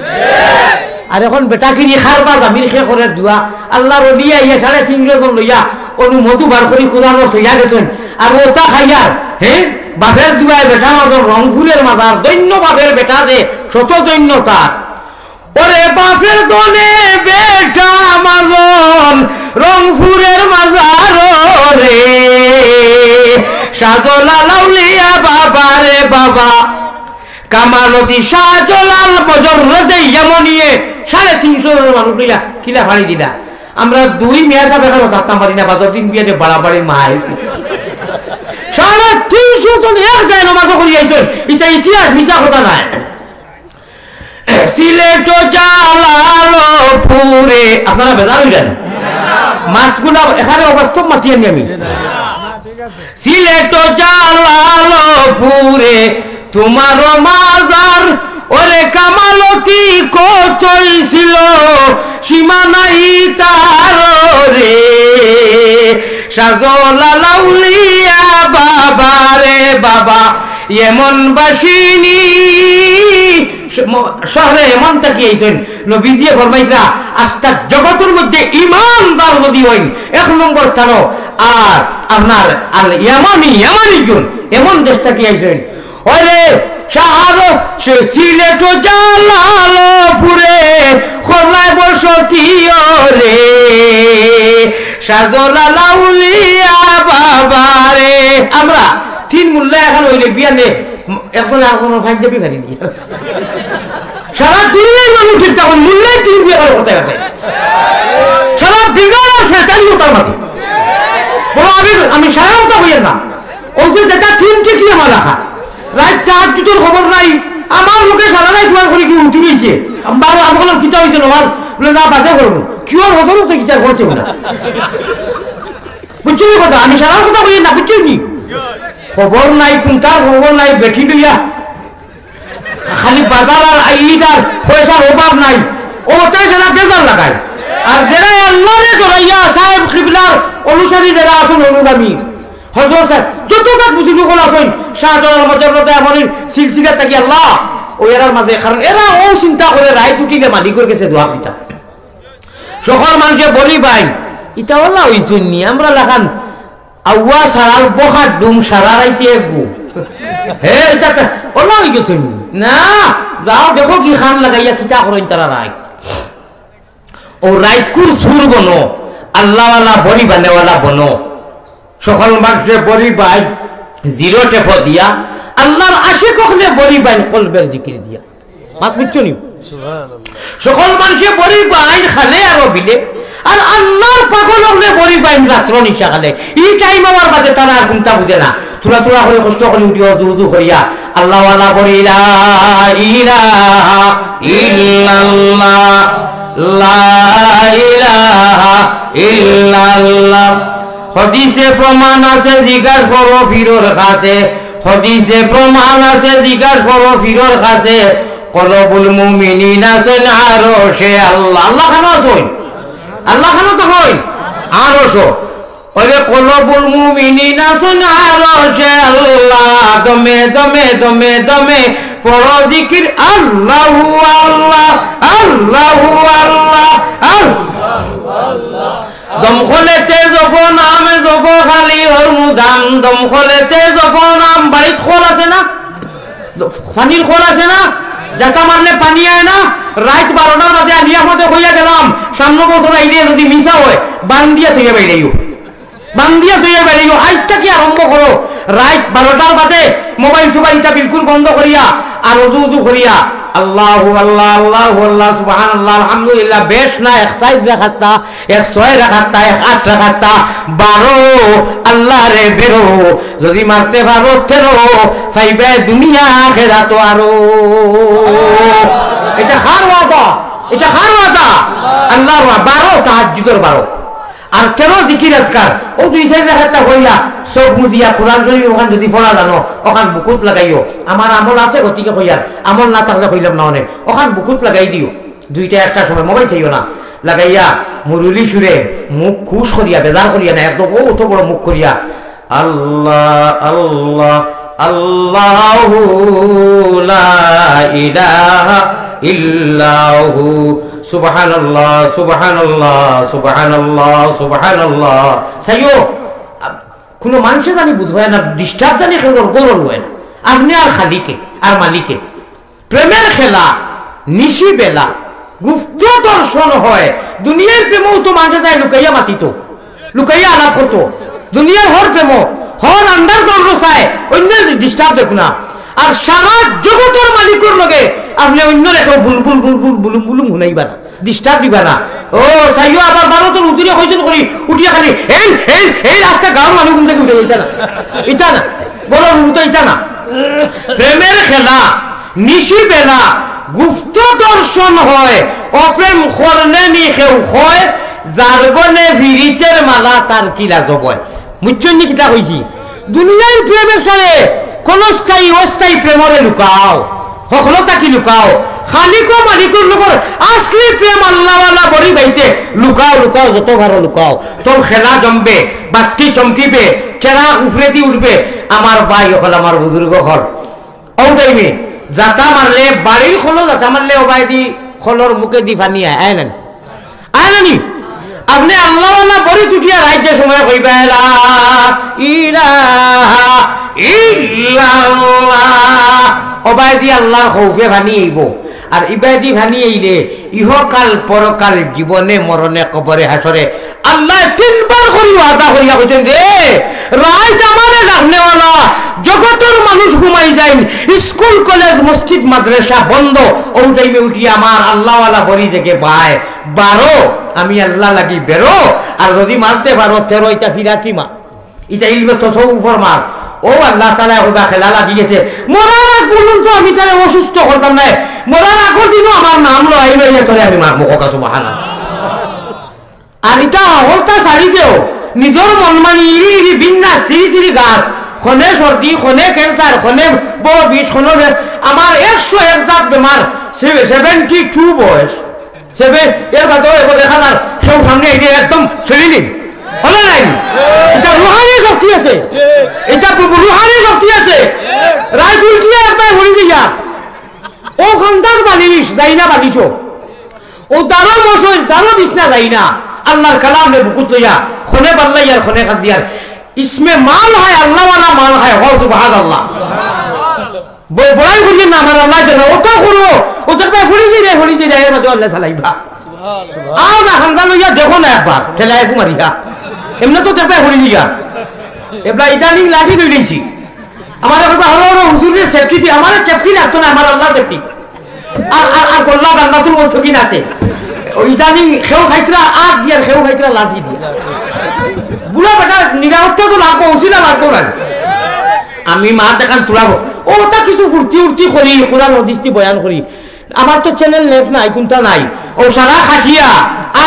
আর অখন বেটাকিনি খারবা জামির খে করে দোয়া, আল্লার অলি আইয়া সাড়ে তিনশো জন লইয়া, অনো মধু বার করি কুরআনর তৈয়া গেছইন, আর ওটা খাইয়ার, হে, বাপের দোয়ায় বেটা মাজন রংপুরের মাজার, ধন্য বাপের বেটা যে, শত ধন্য তার। ওরে বাপের ধনে বেটা মাজন, রংপুরের মাজার রে, শাহজালাল আউলিয়া বাবা রে বাবা, কামালতি শাহজালাল মজররদে ইয়ামানিয়ে সাড়ে তিনশো জনের মানুষ লইয়া কিলা ফাড়ি দিলা। আমরা দুই মিয়া সাহেব এখানো থাকতাম পারি না, বাজার দিন বিয়াতে বাড়াবাড়ি মাই। সাড়ে তিনশো জন এক জায়নামাজো করি আইছইন, ইটা ইতিহাস, মিছা কথা নায়। সিলেট জালালপুরে, আপনারা বেজার অইলেন? মাতগুলা এখানে অবাস্তব মাতি আনি আমি। সিলেট জালালপুরে তোমার মাজার, ওরে কামালতি কতই ছিল, সীমা নাই তার রে। শাহজালাল আউলিয়া বাবা রে বাবা, এমন বাসিনী, শ-, ম-, শহরে এমন থাকি আইছইন, নবীজিয়ে ফরমাইতরা, আস্তা জগতর মধ্যে ইমানদার যদি অইন, এক নম্বর স্থানো, আর আপনার আল ইয়ামানি, ইয়ামানি গুণ, এমন দেশ থাকি আইছইন। ওরে শাহর, সে সিলেট জালালপুরে, খোলায় বসতি ওরে, শাহজালাল আউলিয়া বাবা রে। আমরা তিন মোল্লা এখান অইলে বিয়ানে একজন আরেকজনর ফাইজ যাবি পারি নি। সারা দুনিয়ার মানুষ ঠিক তখন মোল্লায় তিন বিয়া করে করতে পারে। সারা বিগাড় আর শয়তানি ওটার মাঝে। বলো, আমি, আমি সারা কথা বইয়ের না। অউ যে যেটা তিন টিকি আমার রাখা। রাইত তাহাজ্জুদের খবর নাই। আমার লোকে সারা রাইত দোয়া করি কি উঠি গেছে। আমি বাবা, আমি বললাম, "কিতা অইছে নমাজ?" বলে, "না, বাদে করবো।" কি ওর হজরও তো বিচার করছে বলে। বুঝছো নি কথা? আমি সারা কথা বলি না, বুঝছো নি? খবর নাই, কোনটার খবর নাই, বেটি লইয়া। খালি বাজার আর ঈদ আর পয়সার অভাব নাই। ও তাই সারা বেজার লাগায়। আর যারা আল্লাহরে ডরাইয়া সাহেব কিবলার অনুসারী যারা আছইন অনুগামী, হজরত সাহেব, যত তার বুজুর্গ অকল আছইন, শাহজালাল মজররদে ইয়ামানির সিলসিলা থাকি আল্লাহ, অউ এরার মাঝে, কারণ এরা অউ চিন্তা করে রাইত উঠিলে মালিকর গেছে দোয়া দিতা। সকল মানষে বড়ি বাইন, ইটা অলা অইছইন নি, আমরা লাখান আউয়া সারাল বখার ডুম সারা রাইতে এগু। হে, ইটা তা অলা অই গেছইন নি। না, যাও দেখো কি খান লাগাইয়া কিতা করইন তারা রাইত। অউ রাইতকুর সুর বনো, আল্লাহওয়ালা বড়ি বানেওয়ালা বনো। সকল মানষে বড়ি বাইন জিরো টেফো দিয়া, আল্লাহর আশিক অকলে বড়ি বাইন কলবের জিকির দিয়া। মাত বুঝছো নি? সকল মানষে বড়ি বাইন খালে আর বিলে, আর আল্লাহর পাগল অকলে বড়ি বাইন রাত্র নিশা খালে। ই টাইম আমার বাদে তারা আর কুন্তা বুঝে না। থুড়া থুড়া করি কষ্ট করি উঠি অজু উজু করিয়া আল্লাহওয়ালা বড়ি, লা ইলাহা ইল্লাল্লাহ, লা ইলাহা ইল্লাল্লাহ। হাদিসে প্রমাণ আছে, জিজ্ঞাস করো পীরর কাছে। হাদিসে প্রমাণ আছে, জিজ্ঞাস করো পীরর কাছে। কলবুল মুমিনিন আছইন আরশে আল্লাহ। আল্লাহ খানো আছইন? আল্লাহ খানো তো অইন আরশো। ওরে কলবুল মুমিনিন আছইন আরশে আল্লাহ। দমে দমে দমে দমে পড়ো জিকির আল্লাহু আল্লাহ, আল্লাহু আল্লাহ, আল্লাহু আল্লাহ। দমকলেতে জপো নাম, জপো খালি হরমুদাম। দমকলেতে জপো নাম। বাড়িত কল আছে না? পানির কল আছে না? জাতা মারলে পানি আয় না? রাইত বারোটার বাদে আলিয়া মতে কইয়া গেলাম, সামনে বছর আইলে যদি মিছা অয়, বান্দিয়া থইয়া বাইরাইও। বান্দিয়া থইয়া বাইরাইও। আইজ থাকি আরম্ভ করো। রাইত বারোটার বাদে মোবাইল সোবাইল ইতা বিলকুল বন্ধ করিয়া আর অজু উজু করিয়া আল্লাহু আল্লাহ, আল্লাহু আল্লাহ, সুবহানাল্লাহ, আলহামদুলিল্লাহ, বেশ না, এক সাইজ রাখাত্তা, এক ছয় রাখাত্তা, এক আট রাখাত্তা, বারো, আল্লাহ রে বেরো, যদি মারতে পারো তেরো, পাইবে দুনিয়া আখেরাত আরো। এটা কার ওয়াদা? এটা কার ওয়াদা? আল্লাহর ওয়াদা। বারো তাহাজ্জুদর বারো। আর তেরো জিকির আজকার, অউ দুই চাইর রাখাত্তা করিয়া, চোখ মুজিয়া কোরআন শরীফ অখান যদি পড়া জানো, অখান বুকুত লাগাইও। আমার আমল আছে গতিকে কইয়ার, আমল না থাকলে কইলাম না অনে, অখান বুকুত লাগাই দিও। দুইটা একটার সময় মোবাইল চাইও না, লাগাইয়া মুরুলি সুরে মুখ খুশ করিয়া, বেজার করিয়া না, একদম অউ অত বড় মুখ করিয়া, আল্লাহ, আল্লাহ, আল্লাহু লা ইলাহা ইল্লাহু, সুবহানাল্লাহ, সুবহানাল্লাহ, সুবহানাল্লাহ, সুবহানাল্লাহ। চাইও, আ, কুনু মানষে জানি বুঝ অয় না, disturb জানি কেউর ঘরর অয় না। আপনে আর খালিকে, আর মালিকে। প্রেমের খেলা, নিশি বেলা, গুপ্ত দর্শন হয়। দুনিয়ার প্রেমও তো মানষে যায় লুকাইয়া মাতিত, লুকাইয়া আলাপ করতো। দুনিয়ার হর প্রেমও, হর underground চায়, অইন্য disturb দেখো না। আর সারা জগতর মালিকর লগে আপনে অইন্য রেখেও বুলবুল বুলবুল বুলুম বুলুম হুনাইবা না, disturb দিবা না। ও, চাইও আবার ভারতর উদুরে কয়জন করি উঠিয়া খালি এই, এই, এই রাস্তা গাঁওর মানুষ ঘুম থেকে উঠে, ইতা না, ইতা না, বড় উঠে, ইতা না। প্রেমের খেলা, নিশি বেলা, গুপ্ত দর্শন হয়, অপ্রেম করলে নি কেউ হয়, যার গলে ফিরিতের মালা তার কি লাজব হয়। বুঝছইন নি কিতা কইছি? দুনিয়ার প্রেম একসারে ক্ষণস্থায়ী অস্থায়ী প্রেমরে লুকাও, হকলতা কি লুকাও, খালিক ও মালিকর লগর আসলি প্রেম আল্লাহওয়ালা বড়ি বাইতে লুকাও, লুকাও, যত পারো লুকাও। তোর খেলা জমবে, বাত্তি চমকিবে, চেরা উফরেদি উঠবে। আমার ভাই অকল, আমার বুজুর্গ অকল, অউ টাইমে জাতা মারলে, বাড়ির খলো জাতা মারলে, অবায়দি খলর মুখেদি পানি আয়, আয় না নি? আয় না নি? আপনে আল্লাহওয়ালা বড়ি তুটিয়া রাইত যে সময় কইবা, "লা ইলাহা ইল্লাল্লাহ", অবায়দি আল্লাহর খৌফে পানি আইবো। আর ইবায়দি পানি আইলে ইহকাল পরকাল, জীবনে মরণে কবরে হাশরে আল্লায় তিনবার করি ওয়াদা করিয়া কইছইন, "রে, রাইত আমারে ডাকনেওয়ালা, জগতর মানুষ ঘুমাই যাইন, স্কুল, কলেজ, মসজিদ, মাদ্রাসা বন্ধ, অউ টাইমে উঠি আমার আল্লাহওয়ালা বড়ি জেগে বায়, বারো, আমি আল্লাহ লাগি বেরো, আর যদি মারতে পারো তেরো, ইতা ফিরাতি মার, ইতা ইলমে তসৌফর মার।" ও আল্লাহ তাআলায় কইবা খেলা লাগি গেছে, মরার আগ পর্যন্ত আমি তারে অসুস্থ করতাম নায়, মরার আগর দিনও আমার নাম লইয়া লইয়া তোরে আমি মারমু, কউক্কা সুবহানাল্লাহ। আর ইতা হকলতা ছাড়ি দেও, নিজর মন মানি ইরি ইরি বিন্যাস, তিরি তিরি গাত, খনে সর্দি, খনে ক্যান্সার, খনে বড় বিষ, খনে বে-, আমার একশো এক জাত বেমার, সে-, seventy two বয়স। সে বে-, এর বাদেও এবার দেখা যার কেউ সামনে এই যে একদম ছেড়ে নিন। হলো নাই? এটা রুহানি শক্তি আছে। এটা রুহানি শক্তি আছে। রায় উল্টিয়ে একবার হয়ে গিয়া। ও খান্দার বালিশ, যাই না বালিশও। ও তারও মশয়, তারও বিছনা যাই না। আল্লাহর কালামরে বুকুত লইয়া, খনে বাল্লাইয়ার, খনে খাদিয়ার। ইসমে মাল হয়, আল্লাহওয়ালা মাল হয়, হও সুবহানাল্লাহ। ব-, বড়াই করিয়ে না, আমার আল্লাহ জানে, ওটা করো, ও তো একবার ফড়ি দিয়ে যায়, ফড়ি দিয়ে যায়, এর মধ্যে আল্লাহ চালাইবা। আও না, খান্দা লইয়া দেখো না একবার, ঠেলায় একু মারিয়া। এমনে তো দেখবে ফড়ি দিয়া। এবলা ইদানিং লাঠি লই লইছি। আমার একবার হলো হলো হুজুরের সেফটি দিয়ে, আমার সেফটি লাগতো না, আমার আল্লাহ সেফটি। আর, আর, আর গোল্লা গান্দাতুল মস্তকিন আছে। ওই ইদানিং খেউ খাইতরা আত দিয়ে, আর খেউ খাইতরা লাঠি দিয়ে। বুড়া বেটা নিরাপত্তা তো লাগবো, উসিলা লাগবো না। আমি মা দেখান তুলাবো। ও তা কিছু ফুর্তি উর্তি করি, কোরআন হাদিস দি বয়ান করি। আমার তো চ্যানেল নেট নাই, কোনটা নাই। ও সারা খাটিয়া,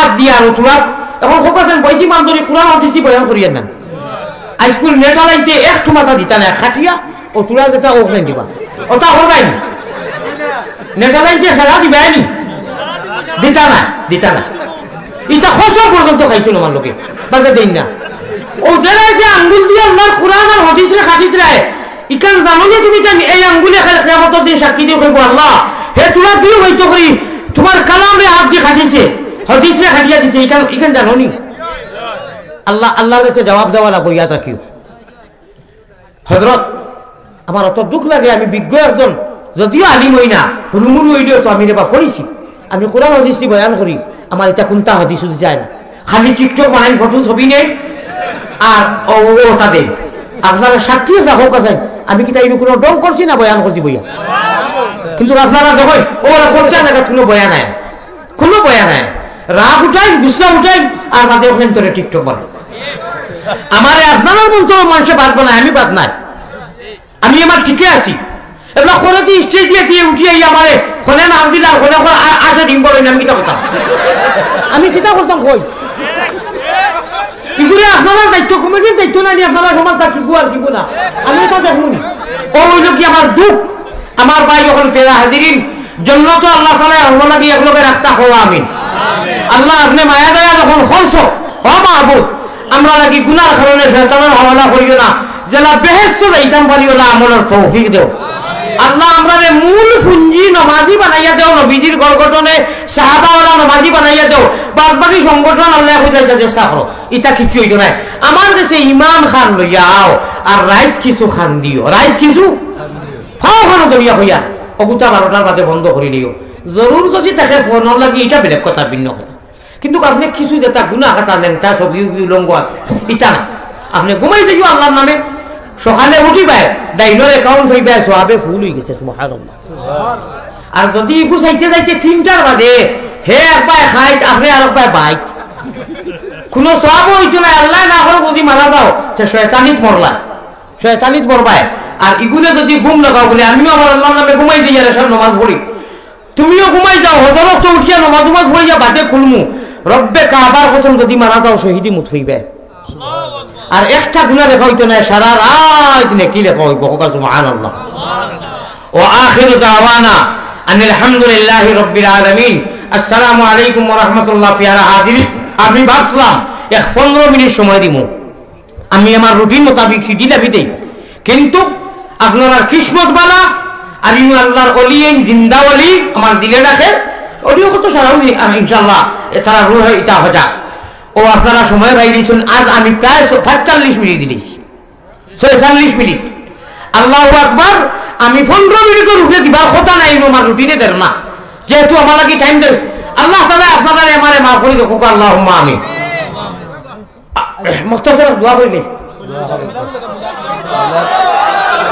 আত দিয়া আর তুলাত। এখন খোকা সেন বয়সী মান ধরি কোরআন হাদিস দি বয়ান করিয়ার না। হাইস্কুল নেশা লাইতে একটু মাথা দিতা না, খাটিয়া, ও তুলা যেটা ও খাই দিবা। ওটা করবাই নি? নেশা লাইতে সারা দিবাই নি? দিতা না, দিতা না। ইটা কসম পর্যন্ত খাইছইন আমার লগে, বাদে দেইন না। ও যারা যে আঙ্গুল দিয়া আল্লাহর কোরআন আর হাদিসরে খাটিত রায়, ইখান জানো নি তুমি জানি এই আঙ্গুলে খালি কিয়ামতর দিন সাক্ষী দিয়া কইবো, "আল্লাহ, হে তুলা বিয়ে হইতো করি, তোমার কালামরে হাত দি খাটিছে, হাদিসরে খাটিয়া দিছে", ইখান, ইখান জানো নি? আল্লাহ, আল্লাহর কাছে জবাব দেওয়া লাগবো, ইয়াদ রাখিও। হজরত, আমার অত দুখ লাগে, আমি বিজ্ঞ একজন, যদিও আলিম হই না, হুরুমুরু হইলেও তো আমি রেবা পড়ছি। আমি কোরআন হাদিস দি বয়ান করি, আমার ইটা কোনটা হাদিস হুদি যায় না। খালি TikTok বানাই, ফটো ছবি নেই, আর ও, ও, ওটা দেই। আপনারা সাক্ষী আছে, হোক আছে, আমি কিতা ইনো কুনু ঢং করছি না বয়ান করছি বইয়া? কিন্তু আপনারা দেখইন, ওরা করছে না, কুনু বয়ান নাই, কুনু বয়ান নাই। রাগ উঠাইন, গুসা উঠাইন, আর বাদে ওখান তোরে TikTok বানাইন। আমারে আপনারার মতো মানুষে বাদ বানায়, আমি বাদ নাই, আমি আমার ঠিকে আছি। এবার করে দি স্টেজে দিয়ে উঠি আই আমারে, কোনে নাম দিলা, কোনে কোন আ-, আসে ডিম বড়, আমি কিতা করতাম? আমি কিতা করতাম কই? ইগুরে আপনারার দায়িত্ব, কমিটির দায়িত্ব না নি, আপনারা সমাজ তা কিবু আর কিবু না, আমি এটা দেখমু নি। ও অইলো কি আমার দুখ, আমার ভাই অকল পেরা হাজিরিন, জন্নতো আল্লাহ তাআলা আমরা লাগি একলগে রাখতা কও আমিন। আল্লাহ আপনে মায়া দয়া যখন করছো, ও মাবুদ, আমরা লাগি গুনার কারণে শয়তানের হাওলা করিও না, যেলা বেহেস্তো যাইতাম পারি ওলা আমলর তৌফিক দেও। আল্লাহ আমরারে মূল পুঞ্জি নমাজি বানাইয়া দেও, নবীজির ঘর গঠনে সাহাবা ওলা নমাজি বানাইয়া দেও, বাদ বাকি সংগঠন আল্লাহ খুঁজাইতে চেষ্টা করো, ইটা কিচ্ছু অইতো নায়। আমার গেছে ইমান খান লইয়া আও, আর রাইত কিছু খান দিও, রাইত কিছু পাও খানো দরিয়া হইয়া, অগুতা বারোটার বাদে বন্ধ করি দিও। জরুর যদি থাকে ফোন লাগি, ইটা বেলেগ কথা, ভিন্ন কথা। কিন্তু আপনে কিছু যেটা গুনা খাতা নেন, তা সব ইউ ইউ লঙ্গ আছে, ইটা না। আপনে ঘুমাই যাইও আল্লাহর নামে, সকালে উঠিবায়, ডাইনর অ্যাকাউন্ট হইবায়, সওয়াবে ফুল হই গেছে, সুবহানাল্লাহ। আর যদি ইগু চাইতে যাইতে তিনটার বাদে, হে এক পায়ে খাইত, আপনে আর এক পায়ে বাইত, কোনো সওয়াব হইতো না। আল্লাহ না করে যদি মারা যাও, তে শয়তানিত মরলা, শয়তানিত মরবায়। আর ইগুনে যদি ঘুম লাগাও বলে, আমিও আমার আল্লাহর নামে ঘুমাই দিই, আর এসার নমাজ পড়ি, তুমিও ঘুমাই যাও, হজরত তো উঠিয়া নমাজ উমাজ পড়িয়া বাদে খুলমু, রব্বে কাবার কসম যদি মারা যাও, শহীদি মুত হইবে। আর একটা গুনা লেখা হইতো না, সারা রাত নেকি লেখা হইব। হোক সুবহানাল্লাহ। ওয়া আখিরু দাওয়ানা আনিল হামদুলিল্লাহি রাব্বিল আলামিন। আসসালামু আলাইকুম ওয়া রাহমাতুল্লাহ। পিয়ারা হাজিরিন, আমি ভাবছিলাম এক পনেরো মিনিট সময় দিমু, আমি আমার রুটিন মোতাবিক শিডিউল আমি দেই, কিন্তু আপনারার কিসমত বালা, আর ইনু আল্লাহর অলি, এই জিন্দা অলি, আমার দিলে রাখে, অলিও কত সারা উনি, আহ, ইনশাআল্লাহ, এ তারা রুহ ইটা হজা। ও আপনারা সময় বাইরেছেন, আজ আমি প্রায় ছ-, পাঁচচল্লিশ মিনিট দিলেছি, ছয়চল্লিশ মিনিট। আল্লাহু আকবার, আমি পনেরো মিনিটের উপরে দিবার কথা নাই, ইনু আমার রুটিনে দের না, যেহেতু আমার লাগি টাইম দের। আল্লাহ তাআলা আপনারা আমারে মাফ করে দেখুক, আল্লাহুম্মা আমিন। মুখতাসর দোয়া করি নি।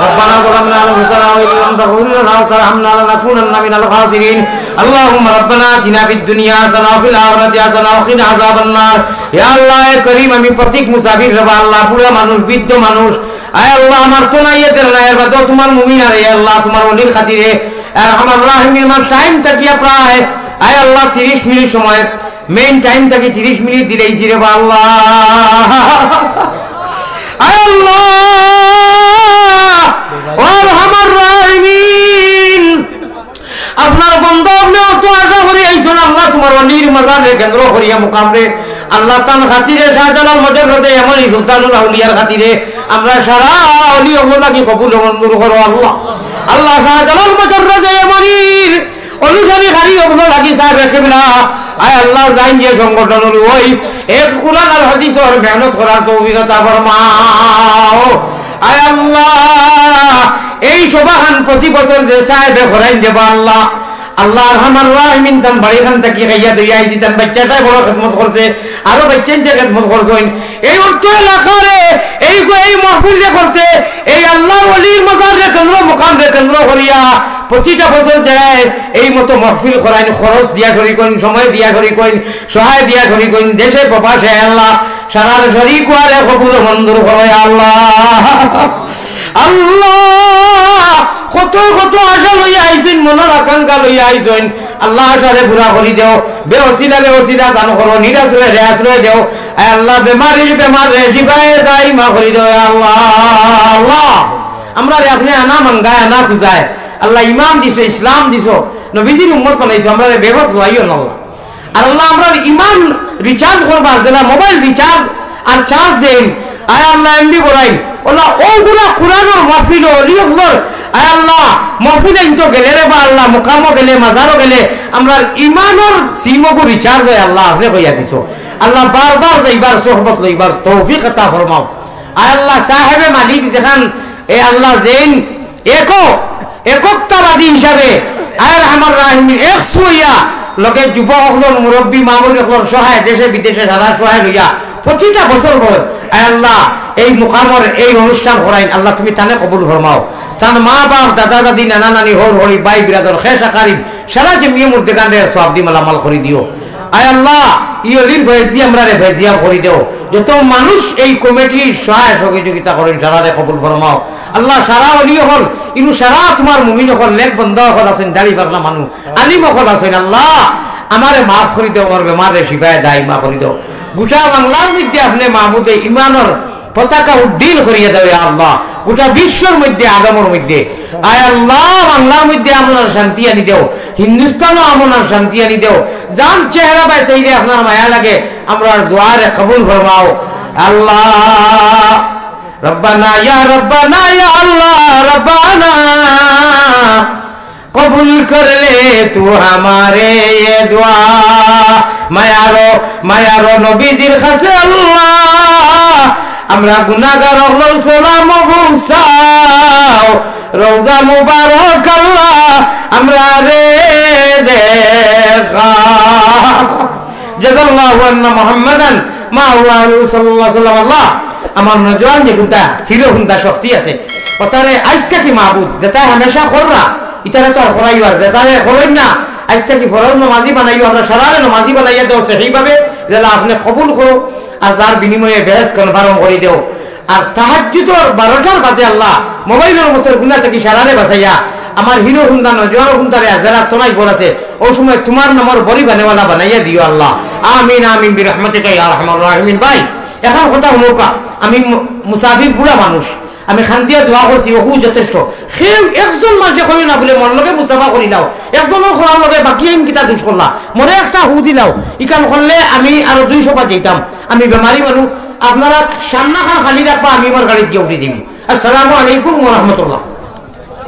ربنا ظلمنا أنفسنا وإن لم تغفر لنا وترحمنا لنكونن من الخاسرين. اللهم ربنا آتنا في الدنيا حسنة وفي الآخرة حسنة وقنا عذاب النار. ইয়া আল্লাহ, এ করিম, আমি প্রতীক মুসাফির রে বা আল্লাহ, বুড়া মানুষ, বৃদ্ধ মানুষ, আয় আল্লাহ, আমার তো নাই, এদের নাই, এর বাদেও তোমার মুমিন আর, ইয়া আল্লাহ, তোমার ওলির খাতিরে, আর আমার রাহিমিন, আমার টাইম থাকিয়া প্রায়, আয় আল্লাহ, তিরিশ মিনিট সময়, মেইন টাইম থাকি তিরিশ মিনিট দিলাইছি রে বা আল্লাহ। আয় আল্লাহ, ও আরহামার রাহিমিন, আপনার বন্দা আপনে অত আশা করি আইছন আল্লাহ, তোমার ওলির মাজার রে কেন্দ্র করিয়া মুকাম রে, আল্লাহ তান খাতিরে শাহজালাল মজররদে এমন সুলতানুল আউলিয়ার খাতিরে আমরা সারা অলি অকল লাগি কবুল ও মঞ্জুর করো আল্লাহ। আল্লাহ শাহজালাল মজররদে এমনির অনুসারী খালি অকল লাগি সাহেব কিবলা, আয় আল্লাহ, জাইন যে সংগঠন অইল, ওই এক কোরআন আর হাদিসর মেহনত করার তৌফিক আতা ফরমাও। আয় আল্লাহ, এই সভাখান প্রতি বছর যে সাহেবে করাইন দেবা আল্লাহ, আল্লাহ আরহামার রাহিমিন, তান বাড়িখান থাকি খাইয়া দইয়া আইছি, তান বাচ্চাটায় বড় খেদমত করছে, আরো বাচ্চাইন্তে খেদমত করছইন। এই অর্থ এলাকারে এই, এই মাহফিল রে করতে, এই আল্লাহর ওলির মাজার রে কেন্দ্র, মুকাম রে কেন্দ্র করিয়া প্রতিটা বছর যায় এই মতো মাহফিল করাইন, খরচ দিয়া শরিক অইন, সময় দিয়া শরিক অইন, সহায় দিয়া শরিক অইন, দেশে প্রবাসে আল্লাহ, সারার শরিক ওয়ারে কবুল মঞ্জুর করো আল্লাহ। আল্লাহ, কত কত আশা লইয়া আইছইন, মনর আকাঙ্ক্ষা লইয়া আইছইন, আল্লাহ আশারে পুরা করি দেও। বেওসিলা বেওসিলা দান করো, নিরাশ্রয় রে আশ্রয় দেও। আয় আল্লাহ, বেমারির বেমার রে শিফায়ে দাইমা করি দেও, আয় আল্লাহ। আল্লাহ, আমরারে আপনে আনা মাঙ্গায়, আনা খুজায়, আল্লাহ ইমান দিছো, ইসলাম দিছো, নবীজির উম্মত বানাইছো, আমরারে বেপথ লইও না আল্লাহ। আর আল্লাহ, আমরার ইমান রিচার্জ করবার যেলা মোবাইল রিচার্জ আর চার্জ দেইন, আয় আল্লাহ, এমবি বড়াইন, ওলা ওগুলা কোরআনর মাহফিল, অলি অকলর, আয় আল্লাহ, মাহফিল আইন তো গেলে রে বা আল্লাহ, মুকামও গেলে, মাজারও গেলে, আমরার ইমানর সিমগু রিচার্জ অয় আল্লাহ, আপনে কইয়া দিছো। আল্লাহ, বারবার যাইবার, সোহবত লইবার তৌফিক আতা ফরমাও। আয় আল্লাহ, সাহেবে মালিক যেখান, এ আল্লাহ, যেইন একক, এককতাবাদী হিসাবে, আয় আরহামার রাহিমিন, এক সুইয়া, লগে যুবক অকলর, মুরব্বী, মা-বইন অকলর সহায়, দেশে বিদেশে সারা সহায় লইয়া, প্রতিটা বছর বছর আয় আল্লাহ, এই মুকামর এই অনুষ্ঠান করাইন আল্লাহ তুমি তানে কবুল ফরমাও। তান মা বাপ, দাদা দাদি, নানা নানি, হউর হড়ি, ভাই বিরাদর, খেশ আকারিব, সারা জমিয়ে মুর্দেগানরে সওয়াব দি মালামাল করি দিও। আয় আল্লাহ, ই অলির ফয়েজ দি আমরারে ফয়েজিয়াব করি দেও। যত মানুষ এই কমিটির সহায় সহযোগিতা করইন সারারে কবুল ফরমাও। আল্লাহ, সারা অলি অকল, ইনু সারা তুমার মুমিন অকল, নেক বন্দা অকল আছইন, দাড়ি পাকলা মানুষ, আলিম অকল আছইন। আল্লাহ, আমারে মাফ করি দেও, আমার বেমাররে শিফায়ে দাইমা করি দেও। গোটা বাংলার মধ্যে আপনে মাহমুদে ইমানর পতাকা উড্ডীন করিয়া দেও, ইয়া আল্লাহ। গোটা বিশ্বর মধ্যে, আলমর মধ্যে, আয় আল্লাহ, বাংলার মধ্যে আমন আর শান্তি আনি দেও, হিন্দুস্তানও আমন আর শান্তি আনি দেও। যান চেহারা বায় চাইলে আপনার মায়া লাগে, আমরার দোয়ারে কবুল ফরমাও আল্লাহ। রব্বানা ইয়া রব্বানা ইয়া আল্লাহ রব্বানা, কবুল করলে তু হামারে ইয়ে দোয়া। মায়ারো, মায়ারো নবীজির কাছে আল্লাহ, আমরা গুনাহগার অকলর সালাম পৌঁছাও। রওজা মুবারক আল্লাহ, আমরারে দেখা। জাযাল্লাহু আন্না মুহাম্মাদান মা হুয়া আলাইহি সাল্লাল্লাহু আলাইহি ওয়াসাল্লাম। আল্লাহ, আমার নওজোয়ান যেগুনতা হিরো হুন্দা শক্তি আছে, অতারে আইজ থাকি মাবুদ, যেতায় হামেশা কররা, ইতারে তো আর করাইও, আর যেতারে করইন না, আইজ থাকি ফরজ নমাজি বানাইও, আমরা সারারে নমাজি বানাইয়া দেও সেইভাবে, যেলা আপনে কবুল করো, আর যার বিনিময়ে বেহেশত কনফার্ম করি দেও। আর তাহাজ্জুদর বারোটার বাদে আল্লাহ, মোবাইলর মতো গুনা থাকি সারারে বাঁচাইয়া, আমার হিরো হুন্দা নওজোয়ান হুন্দারে আর যারা তোরাই বল আছে, ও সময় তোমার নামর বড়ি বানেওয়ালা বানাইয়া দিও আল্লাহ। আমিন, আমিন, বিরহমাতিকা ইয়া আরহামার রাহিমিন। ভাই, এখন কথা হুনউক্কা, আমি মু-, মুসাফির বুড়া মানুষ, আমি খান্দিয়া দোয়া করছি, ওহু যথেষ্ট। কেউ একজন মানষে কইও না বুলে, মন লগে মুসাফা করি নাও, একজনও করার লগে বাকি আইন কিতা দুষ করলা, মরে একটা হু দিলাও, ইখান করলে আমি আরো দুইশো বার যাইতাম। আমি বেমারি মানুষ, আপনারা সামনা খান খালি রাখবা, আমি আমার গাড়িত গিয়া উঠি দিমু। আসসালামু আলাইকুম ওয়া রাহমাতুল্লাহ।